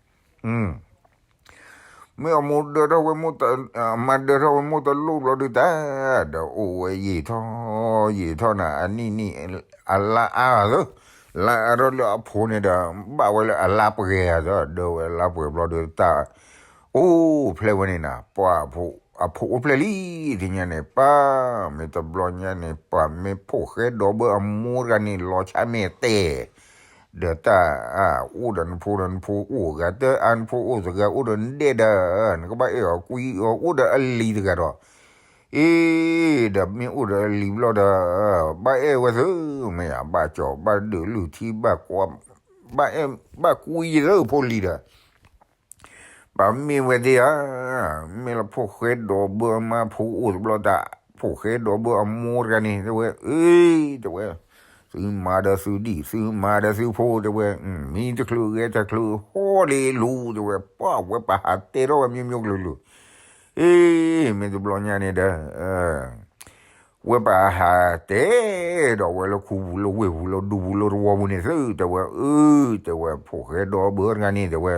မ့ၢ်အမိၢ်ဒၢထီၣ်ဝဲမိၢ်တ, အမါဒၢထီၣ်ဝဲမိၢ်တလိၣ်ဘျီဒုးတၢ်, ဒီးအိၣ်ဝဲယံာ်ထီၣ်ယံာ်ထီၣ်နၤ အနံၣ်နံၣ် အလါအါသၢ, လါအါထီၣ်လၢအဖိန့ၣ်ဒီး ဘၣ်ဝဲလၢအလါပှဲၤသၢ, ဒၢဝဲအလါပှဲၤဘျီဒုးတၢ်, အိၣ်ဖျဲၣ်ဝဲန့ၣ်နၤ ပှၤ အဖိအိၣ်ဖျဲၣ်လံ, တထံၣ်ညါန့ၣ် ပၢ် မ့ၢ်တဘျီညါန့ၣ် ပှၤမ့ၢ်ဖိၣ်ဃဲဒီးဘၢအမိၢ်တဂၤန့ၣ် လီၤဆါမ့ၢ်တဲာ် ဒီးတၢ် အိၣ်ဒီးနဖိဒီးနဖိ အိၣ်ဂၤတၢ်အါ နဖိအိၣ်တဂၤ အိၣ်ဒီးနဒဲၣ်ဒီး နကဘၣ်အဲၣ်အီၤကွံအီၤ အိၣ်ဒီးအလံၤတဂၤဒီး, အ့ ဒီးမ့ၢ်အိၣ်ဒီးအလံၤဘျီဒီး ဘၣ်အဲၣ်ဝဲသု, မ့ၢ်ယၤ ဘၣ်ကၠီၤ ဘၣ်ဒုးလုၢ်ထံ ဘၣ်ကွၢ် ဘၣ်အဲၣ် ဘၣ်ကွံယသုဖိလံၤဒီး ပမ့ၢ်ဝဲသ့ၣ်ဧါ, မ့ၢ်လၢဖိၣ်ဃဲဒီးဘၢအမါဖိအိၣ်တဘျီတၢ်, ဖိၣ်ဃဲဒီးဘၢအမိၢ်တဂၤန့ၣ် တဲဝဲ, အ့ တဲဝဲ, သုမၤဒီးသုဒံၣ် သုမၤဒီးသုဖိ တဲဝဲ, မံတချုးဂဲၤတချုး ဟီၣ်လ့လူၤ တဲဝဲ, ပှၤဝဲပဟးတဲထီၣ်ဝဲ မျိုးမျိုးကလုာ်ကလုာ်, အ့ မ့ၢ်တဘျီညါန့ၣ်ဒီး ဝဲပဟးတဲဒီးဝဲလၢ ခူပူၤလၢဝ့ၢ်ပူၤလၢဒူပူၤလၢသဝီပူၤန့ၣ်သု, တဲဝဲ, အၢ တဲဝဲ, ဖိၣ်ဃဲဒီးဘၢတဂၤန့ၣ် တဲဝဲ,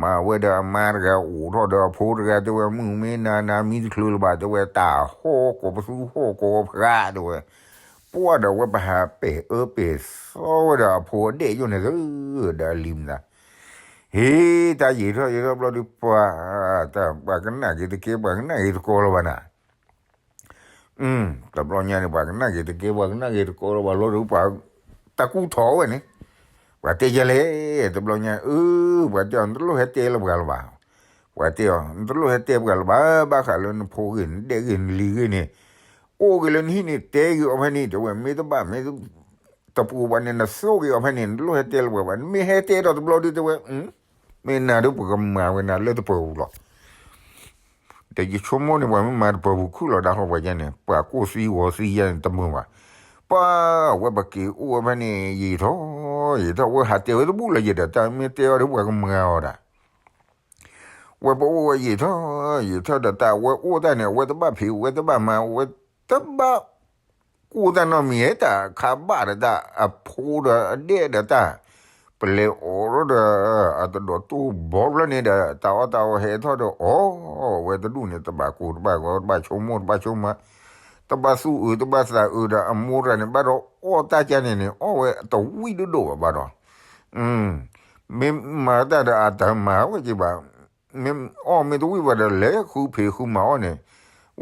မၤဝဲဒီးအမါတဂၤ အိၣ်ထီၣ်ဒီးအဖိတဂၤ တဲဝဲ, မုၢ်မ့ၢ်နၤနၤမံတချုးလၢၤဘၣ် တဲဝဲ, တၢ်ဟီၣ်ကိးပသူဟီၣ်ကိးပဖျါ တဲဝဲ, ပှၢ်ဒီးဝဲပဟးပဲာ်အၢပဲာ်သီဝဲဒီးအဖိအဒဲၣ်ယိၣ်န့ၣ်သု, ဒီးအလံၤမတၤ ဟ့ၣ် တၢ်ယံာ်ထီၣ်ယံာ်ထီၣ်ဘျီဒုး ပှၤ တၢ်ပှၤကနၣ်က့ၤတကဲ ပှၤကနၣ်က့ၤတကိးလၢၤဘၣ်နၤ, တဘျီညါန့ၣ် ပှၤကနၣ်က့ၤတကဲ ပှၤကနၣ်က့ၤတကိးလၢၤဘၣ်လီၤဒီး ပှၤတၢ်ကူၣ်ထီၣ်ဝဲန့ၣ်, ပှၤတဲယလဲၣ် တဘျီညါ အၢ ပှၤတဲအီၤ နတလိၣ်ဟဲတဲလၢပှၤလၢၤဘၣ်, ပှၤတဲအီၤ နတလိၣ်ဟဲတဲပှၤလၢၤဘၣ်, ဘၣ်ဃးလၢနဖိဂ့ၤ နဒဲၣ်ဂ့ၤ နလံၤဂ့ၤန့ၣ်, အိၣ်က့ၤလၢနဟံၣ်န့ၣ် တဲက့ၤအီၤဖဲန့ၣ် တဲဝဲ မ့ၢ်တဘၣ်မ့ၢ်တပူၤဘၣ်န့ၣ် နသိၣ်က့ၤအီၤဖဲန့ၣ် နတလိၣ်ဟဲတဲလၢၤဘၣ်, နမ့ၢ်ဟဲတဲဒီးတဘျီဒုတဲဝဲ, မ့ၢ်နၤဒုပကမၤဝဲနၤလၢတပၢၤပူၤလီၤ. ဒီးယဆိကမိၣ်န့ၣ် ပှၤမ့ၢ်မၤတပၢၤပူၤခုၣ်လီၤဒၣ်ဃီပှၤကဲန့ၣ် ပှၤကိၢ်သံဂီၤသံယဲန့ၣ်တမုာ်ဘၣ်. ပှၤဝဲပက့ၤအိၣ်ဝဲဖဲန့ၣ် ယံာ်ထီၣ် ယံာ်ထီၣ် ဝဲဟးတဲဝဲတဘူၣ်လၢၤယဲဒီး တၢ်မ့ၢ်တဲအီၤဒုပှၤကမၤအီၤဒၣ် ဝဲပအိၣ်ဝဲယံာ်ထီၣ် ယံာ်ထီၣ်ဒီးတၢ်ဝဲအိၣ်တၢ်န့ၣ် အဝဲတဘၣ်ဖံး ဝဲတဘၣ်မၤ ဝဲတဘၣ် ကူၣ်တၢ်နီတမံၤ တၢ်ခးဘၣ်ဒီးတၢ်အဖိဒီးအဒဲၣ်ဒီးတၢ် ပလဲၤအိးထီၣ်ဒီး အတဒိးတူၢ်ဘီဖျၢၣ်န့ၣ်ဒီး တၢ်အီၣ်တၢ်အီဟဲထီၣ်ဒီး အီၣ်ဝဲတဒူၣ်န့ၣ် တဘၣ်ကူးတဘၣ်ဂီၤ တဘၣ်ဆိကမိၣ်တဘၣ်ဆိကမး တဘၣ်သူၣ်အုးတဘၣ်သးအုးဒီး အမိၢ်တဂၤန့ၣ် ဘၣ်ဒီးအီၣ်တၢ်ကါန့ၣ်န့ၣ် အီၣ်ဝဲတဝံၣ်ဒိၣ်ဒိၣ်ဘၣ်ဘၣ်ဒီး မ့ၢ်မၤတၢ်ဒီးအတမၤဝဲက့ၤဘၣ်. မ့ၢ်အီၣ်မ့ၢ်တဝံၣ်ဘၣ်ဒီး လဲၤဃုဖံးဃုမၤအီၣ်န့ၣ်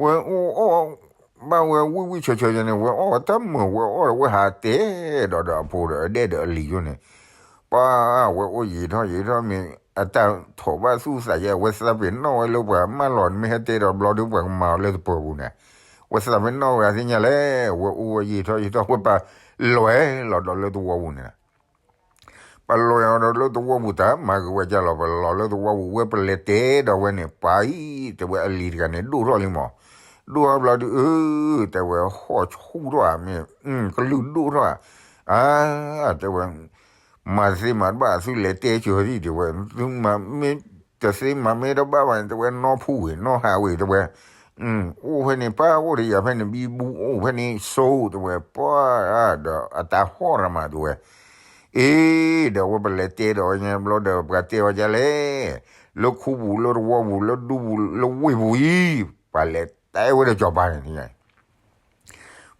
ဝဲအိၣ်အီၣ်ဘၣ်ဝဲဝံၣ်ဝံၣ်ဆၢဆၢန့ၣ် ဝဲအီၣ်ဝဲတၢ်မုာ် ဝဲအီၣ်ဝဲဟးတဲဒီးဒီးအဖိဒီးအဒဲၣ်ဒီးအလံၤယိန့ၣ် ပှၤဝဲအိၣ်ယံာ်ထီၣ်ယံာ်ထီၣ်မ့ၢ် အတၢ်ထိးဘၣ်သူၣ်သးယဲ အဝဲသးပ့ၤနီၣ်ဝဲလၢပှၤမၢလီၤ နမ့ၢ်ဟဲတဲဒီးဘျီဒုပှၤကမၤအီၤလၢတပၢၤပူၤန့ၣ် ဝဲသးပ့ၤနီၣ်ဝဲအသ့ၣ်ညါလဲၣ် ဝဲအိၣ်ဝဲယံာ်ထီၣ်ယံာ်ထီၣ် ဝဲပာ်လွဲလီၤဒီးလၢသဝီပူၤန့ၣ် ပာ်လွဲအီၤဒီးလၢသဝီပူၤ တၢ်မၤက့ၤဝဲဒ်လဲၣ် ပလီၤလၢသဝီပူၤ ဝဲပလဲၤတဲဒီးဝဲန့ၣ် ပှၤအံၤ တဲဝဲအလံၤတဂၤန့ၣ် ဒိၣ်ထီၣ်လံမး ဒိၣ်ထီၣ်ဘျီဒု အၢ တဲဝဲ ဟီၣ်ဆူၣ်ထီၣ်ဧါ မ့ၢ် ကလုၢ်ဒိၣ်ထီၣ်ဧါ အါ တဲဝဲ မၤတသ့မၤတဘၣ် သုလဲၤတဲစၢၤဒံး တဲဝဲ သုမၤမ့ၢ်တသ့မၤမ့ၢ်တဘၣ်ဘၣ်န့ၣ် တဲဝဲ နီၢ်ဖူဝံၤ နီၢ်ဟးဝံၤ တဲဝဲ အိၣ်ဖဲန့ၣ် ပၢ်အိၣ်တယၤဖဲန့ၣ် ဘံဘူအိၣ်ဖဲန့ၣ် ဆိ တဲဝဲ ပှၤဒီးအတၢ်ဟီၣ်ရမး တဲဝဲ အ့ ဒီးဝဲပလဲၤတဲဒီးဝဲညါဘျီဒီး ပှၤတဲအီၤဒ်လဲၣ် လၢခူပူၤ လၢသဝီပူၤ လၢဒူပူၤ လၢဝ့ၢ်ပူၤအံၤ ပှၤလဲၤတဲဝဲဒီးစီၤပၤန့ၣ်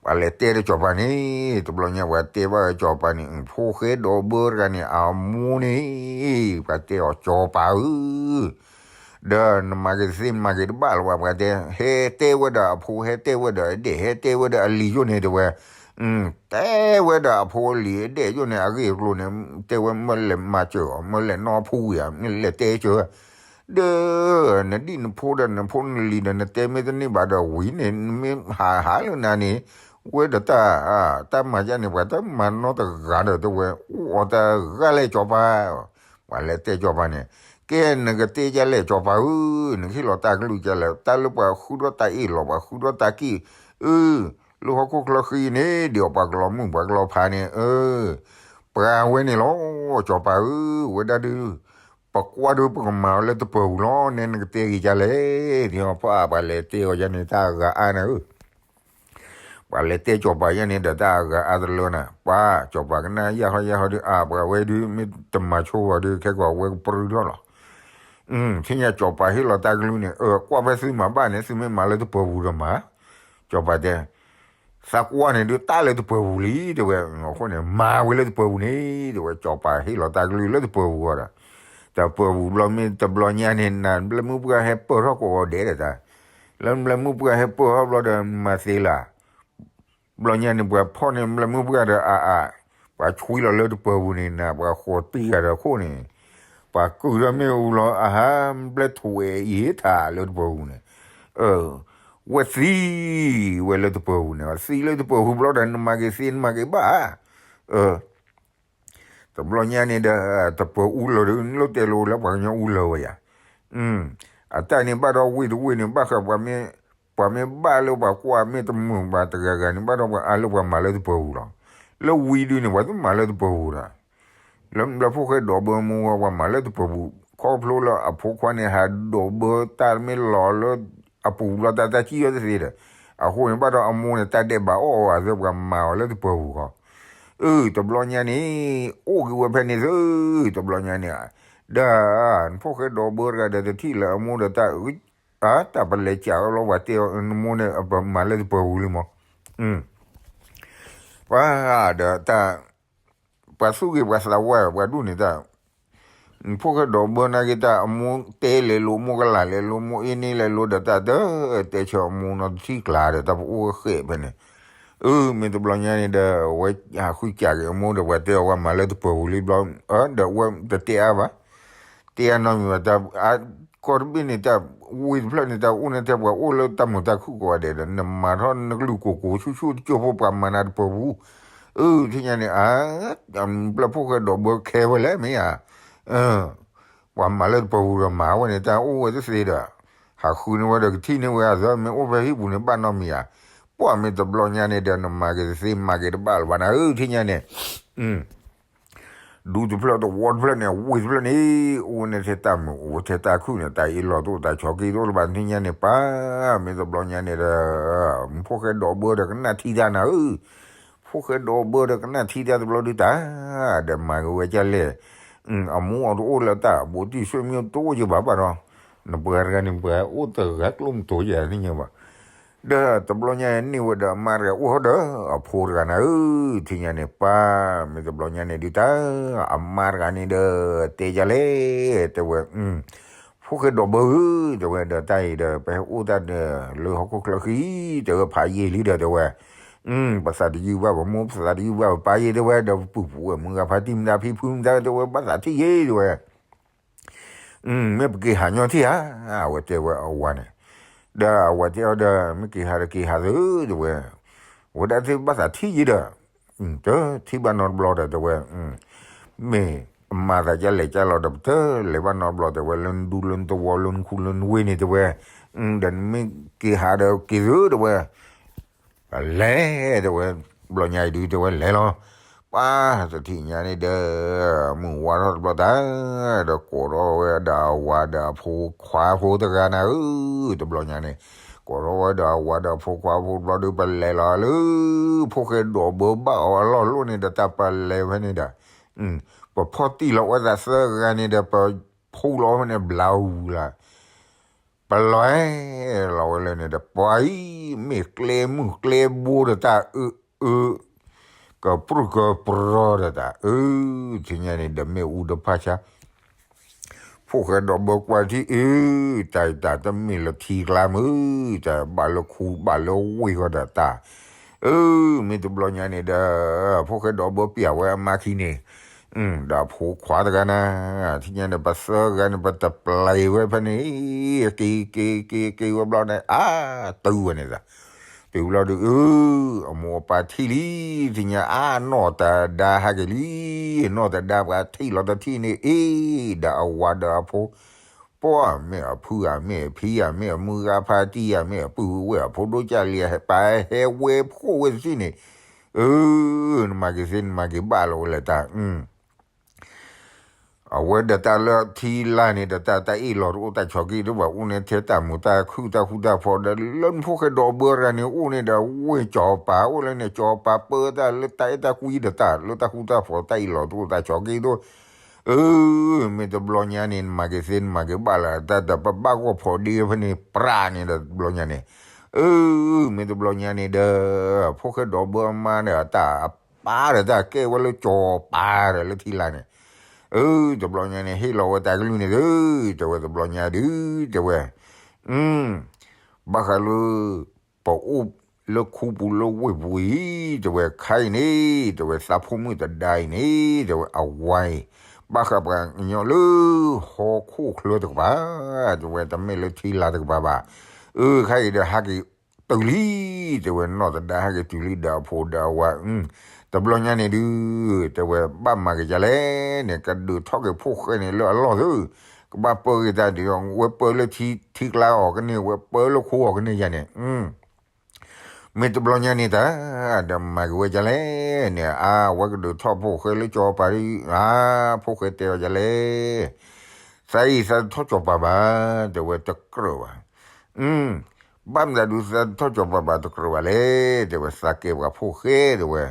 ပှၤလဲၤတဲဒီးစီၤပၤန့ၣ် တဘျီညါပှၤတဲဘၣ်ဝဲစီၤပၤန့ၣ် ဖိၣ်ဃဲဒီးဘၢတဂၤန့ၣ် အမိၢ်န့ၣ် ပှၤတဲအီၤစီၤပၤဧၢ ဒီးနမၤက့ၤတသ့ နမၤက့ၤတဘၣ်လၢၤဘၣ် ပှၤတဲ ဟဲတဲဝဲဒီးအဖိ ဟဲတဲဝဲဒီးအဒဲၣ် ဟဲတဲဝဲဒီးအလံၤယိန့ၣ် တဲဝဲ တဲဝဲဒီးအဖိအလံၤအဒဲၣ်ယိန့ၣ် အဂ့ၢ်အကျိၤန့ၣ် တဲဝဲ မ့ၢ်လဲၤမၤစၢၤအီၤ မ့ၢ်လဲၤနီၢ်ဖူဝံၤဧါ မ့ၢ်လဲၤတဲစၢၤ ဒီး နဒံၣ်နဖိဒီးနဖိနလံၤဒီး နတဲမ့ၢ်တန့ၢ်ဘၣ်ဒီးဝံၤန့ၣ် နမ့ၢ်ဟးဟးလၢနၤန့ၣ် ဝဲဒီးတၢ် တၢ်မၤယါန့ၣ် ပှၤတမၤနီတဂၤဒီး တဲဝဲ အိၣ်အီၤတဂၤလဲၣ်စီၤပၤ ပှၤလဲၤတဲစီၤပၤန့ၣ် ကဲနကတဲယါလဲၣ်စီၤပၤဧၢ နကဟ့ၣ်လီၤတၢ်ကလုၢ်ကလဲၣ် တၢ်လၢပှၤဃုထီၣ်တၢ်အ့ၣ်လီၤ ပှၤဃုထီၣ်တၢ်က့ၣ် အၢ လၢဟီၣ်ခိၣ်ချၢဃံန့ၣ် ဒ်အီၤပှၤကလီၤမုၢ်ပှၤကလီၤဖးန့ၣ် အၢ ပှၤဝဲန့ၣ်လီၤ စီၤပၤဧၢ ဝဲဒၣ်ဒုး ပကွၢ်ဒုးပကမၤအီၤလၢတပၢၤပူၤလီၤ နဲနကတဲက့ၤယါလဲၣ် ဒ်အီၤပှၤပှၤလဲၤတဲအီၤယါန့ၣ် တၢ်အဂၤအါနၤဧၢ ပှၤလဲၤတဲစီၤပၤယါန့ၣ်ဒီးတၢ်အဂၤအါတလၢနၤ ပှၤ စီၤပၤကနၣ်ယၢ်ထီၣ်ယၢ်ထီၣ်ဒုး အါ ပှၤဝဲဒုး မ့ၢ်တမၤဆိဝဲဒုး ခဲကီးဝဲကပြုၢ်ထီၣ်လီၤ သ့ၣ်ညါစီၤပၤဟ့ၣ်လီၤတၢ်ကလုၢ်န့ၣ် အၢ ကွၢ်ဖဲသုမၤဘၣ်န့ၣ် သုမ့ၢ်မၤလၢတပၢၤပူၤဒီးမၤ စီၤပၤတဲ သးကွၢ်န့ၣ်ဒုးတၢ်လၢတပၢၤပူၤလံ တဲဝဲ အဃိန့ၣ် မၤဝဲလၢတပၢၤပူၤန့ၣ် တဲဝဲ စီၤပၤဟ့ၣ်လီၤတၢ်ကလုၢ်လၢတပၢၤပူၤအီၤဒီး တပၢၤပူၤဘျီမ့ၢ်တဘျီညါန့ၣ် နၤဘျဲၣ်မုၢ်ပှၢ်ဟဲပၢၢ်ထီၣ်ကိးဂီၤဒဲးဒီးတၢ် လၢဘျဲၣ်မုၢ်ပှၢ်ဟဲပၢၢ်ထီၣ်ဘျီဒီးမၤသ့လၢ ဘျီညါန့ၣ် ပှၤဖီၣ်န့ၢ်ဘျဲၣ်မုၢ်ပှၢ်ဒီးအါအါ ပှၤဆွံလီၤလၢတပၢၤပူၤန့ၣ် နၤပှၤဃိးတံၢ်ဂၤဒီးခိၣ်န့ၣ် ပှၤကုၢ်ထီၣ်မ့ၣ်အူလီၤအဟါ ဘျဲၣ်ထူဝဲအံၤထးလၢတပၢၤပူၤန့ၣ် ဝဲသံဝဲလၢတပၢၤပူၤန့ၣ် သံလၢတပၢၤပူၤဘျီဒီး နမၤက့ၤသ့ နမၤက့ၤဘၣ်ဧါ တဘျီညါန့ၣ်ဒီး တပၢၤအူလၢာ်ဒီး နလိၣ်တဲလိာ်လၢပှၤကညီအူလၢာ်ဝဲယါ အတၢ်န့ၣ်ဘၣ်ဒီးဝ့ၢ်တဝ့ၢ်န့ၣ် ဘၣ်ဃးပှၤမ့ၢ် ပှၤမ့ၢ်ဘၣ်လၢပှၤကွၢ်မ့ၢ်တမုာ်ဘၣ်တဂၤဂၤန့ၣ် ဘၣ်ဒီးပှၤအါလၢပှၤမၤလၢတပၢၤပူၤလီၤ. လၢဝံၤဒုန့ၣ် ပှၤတမၤလၢတပၢၤပူၤဒီး လၢဘျၢဖိၣ်ဃဲဒိးဘၢမူဝဲ ပှၤမၤလၢတပၢၤပူၤ ခီဖျိလၢအဖိခွါန့ၣ် ဟးဒိးဘၢတၢ်မ့ၢ်လီၤလၢအပူၤဘျီတၢ် တၢ်စံၣ်အီၤတသ့ဒီး အဃိန့ၣ် ဘၣ်ဒီးအမိၢ်န့ၣ် တၢ်ဒဲးဘးအီၣ်အီၤသ့ ပှၤမၤအီၤလၢတပၢၤပူၤဃီ အၢ တဘျီညါန့ၣ် အိၣ်က့ၤဝဲဖဲန့ၣ်သု တဘျီညါန့ၣ် ဒီး နဖိၣ်ဃဲဒိးဘၢတဂၤဒီးတထံၣ်လၢအမိၢ်ဒီးတၢ် တၢ်ပလဲၤစးအီၤလီၤ ပှၤတဲအီၤ နမိၢ်န့ၣ် ပမၤလၢတပၢၤပူၤလံမး ပှၤဒီးတၢ် ပှၤသူၣ်ဂ့ၤပှၤသးဝါ ပှၤဒူၣ်န့ၣ်တၢ် နဖိၣ်ဃဲဒိးဘၢနာ်က့ၤတၢ် အမိၢ်တဲလဲၤလိာ် မိၢ်ကလၢ်လဲၤလိာ် မိၢ်အ့န့လဲၤလိာ်ဒီးတၢ်တ တဲဆၢအမိၢ်နီတထံၣ်ကျါဒီး တၢ်ပအိၣ်ဃဲးဖဲန့ၣ် အၢ မ့ၢ်တဘျီညါန့ၣ်ဒီး အဝဲဟးဃုစးက့ၤအမိၢ်ဒီး ပှၤတဲအီၤ ပှၤမၤလၢတပၢၤပူၤလံဘျီ ဒီးအဝဲတတဲအါဘၣ် တဲအါနီတမံၤဘၣ် တၢ် အ ကီၢ်တဘ့ၣ်န့ၣ်တၢ် ဝ့ၢ်တဖျၢၣ်န့ၣ် တၢ်အိၣ်န့ၣ်ထဲပှၤအိၣ်လၢတၢ်မုာ်တၢ်ခုၣ်ကိးဂၤဒဲးဒီး နမၤထီၣ်နကလုာ်ကိးကိးဆူၣ်ဆူၣ်တကၠိဖိပှၤမၤနၤတပၢၤပူၤ, အၢ ထံၣ်ညါန့ၣ် အါ ပျၢၢ်ဖိၣ်ဃဲဒီးဘၢခဲဝဲလဲၣ်မ့ၢ်ဧါ, ပှၤမၤလၢတပၢၤပူၤဒီးမၤဝဲန့ၣ် တၢ်အိၣ်ဝဲတသ့ဒီး ဟးဃုန့ၢ်ဝဲဒီးကထံၣ်န့ၢ်ဝဲအသး မ့ၢ်အိၣ်ဖဲဟံၣ်ပူၤန့ၣ် ဘၣ်နီတမံၤဧါ, ပှၢ်မ့ၢ်တဘျီညါန့ၣ်ဒီး နမၤက့ၤတသ့ မၤက့ၤတဘၣ်လၢၤဘၣ်နၤဧၢ ထံၣ်ညါန့ၣ် ဒူတဖျၢၣ်တဝီတဖျၢၣ်န့ၣ် ဝ့ၢ်တဖျၢၣ်န့ၣ် အိၣ်ဝဲန့ၣ်ထဲတၢ်မုာ် အိၣ်ဝဲထဲတၢ်ခုၣ်န့ၣ် တၢ်အ့ၣ်လိာ်တအိၣ် တၢ်ဆိးက့တအိၣ်လၢၤဘၣ် ထံၣ်ညါန့ၣ် ပၢ်မ့ၢ်တဘျီညါန့ၣ်ဒီး ဖိၣ်ဃဲဒီးဘၢဒီးကနၣ်ထံတၢ်နၤဧၢ, ဖိၣ်ဃဲဒီးဘၢဒီးကနၣ်ထံတၢ်တဘျီဒုးတၢ် ဒီးမၤက့ၤဝဲဒ်လဲၣ်, အမူအီၤတအိၣ်လၢတၢ် ဘူးတံၢ်ဆွေမျိုးတအိၣ်ယဘၣ်ဘၣ်ဒီး နပှၤတဂၤန့ၣ် ပှၤအိၣ်တဂၤကျိၣ်မတူၤယၤသ့ၣ်ညါဘၣ် ဒီးတဘျီညါန့ၢ်ဝဲဒီးအမါတဂၤအိၣ်ဟီဒီး အဖိတဂၤနၤဧၢ, ထံၣ်ညါန့ၣ် ပၢ်မ့ၢ်တဘျီညါန့ၣ်ဒုးတၢ် အမါတဂၤန့ၣ်ဒီး တဲယၤလဲၣ် တဲဝဲ, ဖိၣ်ဃဲဒီးဘၢဧၢ တဲဝဲ ဒီးတၢ်အံၤဒီး ပဟဲအိၣ်တၢ်ဒီးလၢဟီၣ်ခိၣ်ချၢဃံ တဲဝဲ ဖးယံာ်လံဒီး တဲဝဲ ပသးတယုၢ်ဘၣ် ပမိၢ်ပသးတယုၢ်ဘၣ် ပပၢ်ယဲၢ် တဲဝဲ ဒီးပပုၢ်ပဝဲၢ်မုၢ်ဂၤဖါတံၢ်မတၤဖံဖုမတၤ တဲဝဲ ဘၣ်သးထံၣ်ယဲၢ် တဲဝဲ မ့ၢ်ပက့ၤဟးညီထံၣ်ဧါ, အဝဲတဲဝဲအဝၤန့ၣ်, ဒီးအဝၤတဲအီၤဒီး မ့ၢ်က့ၤဟးဒီးက့ၤဟးသု တဲဝဲ, ဝဲဒၣ်သ့ၣ်ဘၣ်သးထံၣ်ယဲၢ်ဒီး, တထံၣ်ဘၣ်နီတဘျီဒီး တဲဝဲ, မ့ၢ်အမၤသးကလဲၤကလီၤဒီး ပတလဲၤဘၣ်နီတဘျီ တဲဝဲ လၢနဒူလၢနသဝီလၢနခူလၢနဝ့ၢ်န့ၣ် တဲဝဲ, ဒီးနမ့ၢ်က့ၤဟးဒီးက့ၤသု တဲဝဲ လဲၤ တဲဝဲ, ဘျီညါအံၤဒုး တဲဝဲလဲၤလီၤ, ပၢ်တထံၣ်ညါန့ၣ်ဒီး မုၢ်ဝါထီၣ်တဘျီတၢ်, ဒီးကိးထီၣ်ဝဲဒီးအဝၤဒီးအဖိခွါဖိတဂၤနၤဧၢ, တဘျီညါန့ၣ်, ကိးထီၣ်ဝဲဒီးအဝၤဒီးအဖိခွါဖိတဘျီဒီး ပလဲၤလီၤလၢ ဖိၣ်ဃဲဒီးဘၢဘၣ်အီၤအလီၢ်လိၣ်န့ၣ်ဒီး တၢ်ပလဲၤဖဲန့ၣ်ဒီး, ပဖီၣ်တံၢ်လီၤဝဲသးသၢဂၤန့ၣ်ဒီး ပဖီၣ်လီၤဝဲန့ၣ်ဘျါအူလၢ် ပလီၤလီၤဝဲလၢန့ၣ်ဒီး ပှၤအံၤ မ့ၢ်ကျဲမုၢ်ကျဲဘိဒီးတၢ်အၢအၢ, ကပြုၢ်ကပြီဒီးတၢ်အၢ, ထံၣ်ညါန့ၣ်ဒီးမ့ၣ်အူတဖၣ်ဆါ, ဖိၣ်ဃဲဒီးဘၢကွၢ်ထံၣ်အၢ, တၢ်တၢ်တမ့ၢ်လၢထံကျါမုၢ်, တၢ်ဘၣ်လၢခူဘၣ်လၢဝ့ၢ်ဃီဒီးတၢ်, အၢ, မ့ၢ်တဘျီညါန့ၣ်ဒီး, ဖိၣ်ဃဲဒီးဘၢပျၢ်ဝဲအမါခံန့ၣ် ဒီးအဖိခွါတဂၤနၤ, ထံၣ်ညါန့ၣ် ပသၢဂၤန့ၣ် ပတပျဲဝဲဖဲန့ၣ်, က့ၤက့ၤက့ၤက့ၤဝဲဘျီန့ၣ် အါ, တုၤဝဲန့ၣ်သး, တုၤဘျီဒီး အၢ, အမိၢ်အပၢ်ထံၣ်လံ, ထံၣ်ညါအါနီၢ်တဒါဟဲက့ၤလံ, နီၢ်တဒါပှၤထံၣ်လီၤတထံၣ်န့ၣ် အ့, ဒီးအဝၤဒီးအဖိ ပှၤမ့ၢ်အဖုဧါ မ့ၢ်အဖံဧါ မ့ၢ်အမုၢ်ဂၤဖါတံၢ်ဧါ မ့ၢ်အပုၢ်ဝဲၢ်အဖိဒိၣ်ကၢ်လံဧါ ပဟဲဝဲဖှိၣ်ဝဲတထံၣ်န့ၣ်, အၢ, နမၤက့ၤသ့ နမၤက့ၤဘၣ်လီၤဝဲလဲၣ်တၢ်, အဝဲဒီးတၢ်လၢထံလာ်န့ၣ်ဒီး တၢ် တၢ်အ့ၣ်လိာ်တအိၣ် တၢ်ဆိးက့တအိၣ်ဘၣ် အိၣ်န့ၣ်ထဲတၢ်မုာ်တၢ်ခုၣ် တၢ်ဃူတၢ်ဖိးဒီး လၢနဖိၣ်ဃဲဒီးဘၢတဂၤန့ၣ် အိၣ်န့ၣ်ဒီး ဝ့ၢ်ကၠီၤပၤအိၣ်လၢန့ၣ် ကၠီၤပၤပၢတၢ်လၢတၢ်အဲၣ်တၢ်ကွံဒီးတၢ် လၢတၢ်ဃူတၢ်ဖိး တၢ်အ့ၣ်လိာ်တအိၣ် တၢ်ဆိးက့တအိၣ်, အၢ, မ့ၢ်တဘျီညါန့ၣ် နမၤက့ၤသ့ နမၤက့ၤဘၣ်လၢတၢ်ဒီး ပဘၣ်ဂီၢ်ဖိးဒ့ဖဲန့ၣ် ပြးန့ၣ်ဒီးတဘျီညါန့ၣ်, အၢ, မ့ၢ်တဘျီညါန့ၣ်ဒီး ဖိၣ်ဃဲဒီးဘၢအမါဒီး တၢ်အပၢ်ဒီးတၢ်ကဲဝဲလၢကၠီၤပၤဒီးလၢထံလာ်န့ၣ်, အၢ, တဘျီညါန့ၣ် ဟ့ၣ်လီၤဝဲတၢ်ကလုၢ်န့ၣ်သု, တဲဝဲတဘျီညါဒုး, တဲဝဲ, ဘၣ်ဃးလၢ ပအိၣ်လၢခူပူၤလၢဝ့ၢ်ပူၤအံၤ, တဲဝဲခါအံၤန့ၣ်, တဲဝဲသးဖိမုၣ်တဒါအံၤန့ၣ်, တဲဝဲအဝၤအံၤ, ဘၣ်ဃးပှၤကညီလၢ ဟီၣ်ခိၣ်ချၢတကပၤ, တဲဝဲတမ့ၢ်လၢထံလာ်တကပၤဘၣ်, အၢ, ခါအံၤဒီးဟးက့ၤတုၤလံ, တဲဝဲနီၢ်တဒါဟဲက့ၤတုၤလံဒီးအဖိဒီးအဝၤ, တဘျီညါန့ၣ်ဒုး, တဲဝဲဘၣ်မၤက့ၤဒ်လဲၣ်န့ၣ် ကဒုးထီၣ်က့ၤဖိၣ်ဃဲန့ၣ်လၢအလီၢ်သု, ကဘၣ်ပၢက့ၤတၢ်ဒုး ဝဲပၢလၢထံ ထံကျါအီၤကန့ၢ် ဝဲပၢလၢခိအီၤကန့ၢ်ယၤန့ၣ်, မ့ၢ်တဘျီညါန့ၣ်တၢ်, ဒီးမၤက့ၤဝဲဒ်လဲၣ်န့ၣ် အါ ဝဲကဒုးထီၣ်ဖိၣ်ဃဲလၢကၠီၤပၤဒုး, အါ, ဖိၣ်ဃဲတဲအီၤဒ်လဲၣ်, သးအံၤသးတထီၣ်ကၠီၤပၤဘၣ်, တဲဝဲတကြၢးဘၣ်, ဘၣ်မတၤဒုးသးတထီၣ်ကၠီၤပၤဘၣ်တကြၢးဘၣ်လဲၣ်, တဲဝဲသးကဲပှၤဖိၣ်ဃဲ တဲဝဲ,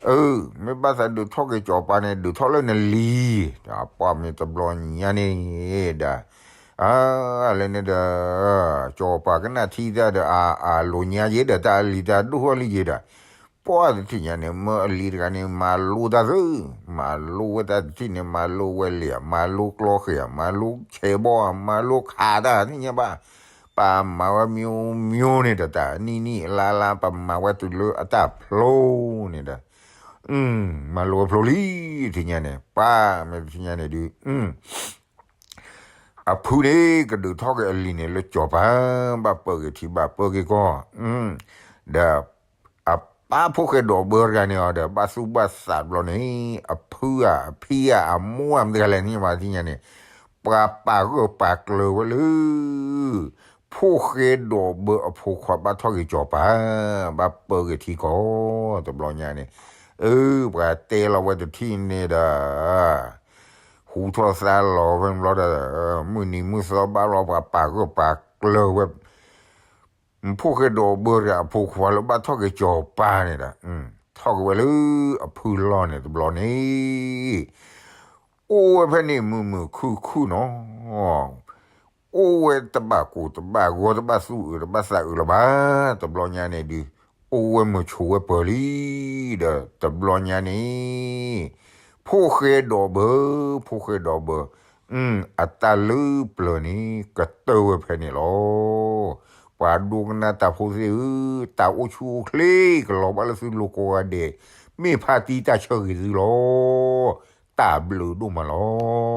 အၢ, မ့ၢ်ဘၣ်သးဒုးထီၣ်က့ၤကၠီၤပၤန့ၣ် ဒုးထီၣ်လၢနလံၤ, ပှၤမ့ၢ်တဘျီညါန့ၣ်ဒီး အါ, လၢန့ၣ်ဒီး, ကၠီၤပၤကနၣ်ထံတၢ်ဒီး အါ, အါလိာ်ညါယဲဒီး တၢ်အလံၤတၢ်ဒိၣ်ထီၣ်လံယဲဒီး, ပှၤတထံၣ်ညါန့ၣ် မၢအလံၤတဂၤန့ၣ် မၤလိတၢ်သု, မၤလိဝဲတၢ်တထံၣ်န့ၣ် မၤလိဝဲလံာ်, မၤလိကျီဃဲၤ, မၤလိဆဲးဘီ, မၤလိခးတၢ်သ့ၣ်ညါဘၣ်, ပမၤဝဲ မျိုးမျိုး န့ၣ်ဒီး တၢ်နံၣ်နံၣ်အလါလါ ပမၤဝဲတုၤလၢအတၢ်ဖျိန့ၣ်ဒီး, မၤလိဝဲဖျိလံ, တထံၣ်ညါန့ၣ် ပှၤမ့ၢ်တထံၣ်ညါန့ၣ်ဒုး အ အဖုန့ၣ် ကဒုးထီၣ်က့ၤအလံၤန့ၣ်လၢစီၤပၤ, ဘၣ်ပၢက့ၤထံ ဘၣ်ပၢက့ၤကီၢ်, ဒီး အပၢ်ဖိၣ်ဃဲဒီးဘၢတဂၤန့ၣ်အီၤဒီး ဘၣ်သူၣ်ဘၣ်သးတဘျီန့ၣ် အဖုဧါ အဖံဧါ အမိၢ်ဧါ မတၤတဂၤလဲၣ်န့ၣ် မၤသ့ၣ်ညါန့ၣ် ပှၤပာ်ဂၢၢ်ပာ်ကျၢၤဝဲလၢ ဖိၣ်ဃဲဒီးဘၢအဖိခွါဘၣ်ထီၣ်က့ၤစီၤပၤ, ဘၣ်ပၢက့ၤထံကီၢ်တဘျီညါန့ၣ်, အၢ ပှၤတဲလီၤဝဲတထံၣ်န့ၣ်ဒီး ဟူထီၣ်သါလီၤဝဲဘျီဒီး မုၢ်နံၤမုၢ်သီဘၣ်လီၤ ပှၤပာ်ဂၢၢ်ပာ်ကျၢၤဝဲ ဖိၣ်ဃဲဒီးဘၢတဂၤအဖိခွါလၢဘၣ်ထီၣ်က့ၤစီၤပၤန့ၣ်ဒီး ထီၣ်က့ၤဝဲလၢအဖုလီၢ်န့ၣ်တဘျီန့ၣ် အိၣ်ဝဲဖဲန့ၣ်မုာ်မုာ်ခုၣ်ခုၣ်နီၤ, အိၣ်ဝဲတဘၣ်ကိၢ်တဘၣ်ဂီၤ တဘၣ်သူၣ်အုးတဘၣ်သးအုးလၢၤဘၣ်, တဘျီညါန့ၣ်ဒုး အိၣ်ဝဲမုာ်ဆိးဝဲပၢၤလံ, ဒီးတဘျီညါန့ၣ် ဖိၣ်ဃဲဒီးဘၢ, ဖိၣ်ဃဲဒီးဘၢ, အတၢ်လၢပျၢၤန့ၣ် ကတၢၢ်ဝဲဖဲန့ၣ်လီၤ. ပှၤဒိကနၣ်တၢ်ဖိသ့ၣ်ဧၢ, တၢ်အိၣ်ဆူၣ်အိၣ်ချ့ကလီၤဘၣ်လၢသုလိၤကိးဂၤဒဲး, မ့ၢ်ဖါတံၢ်တၢ်ဆၢဂ့ၤသုလီၤ. တၢ်ဘျုးဒိၣ်မးလီၤ.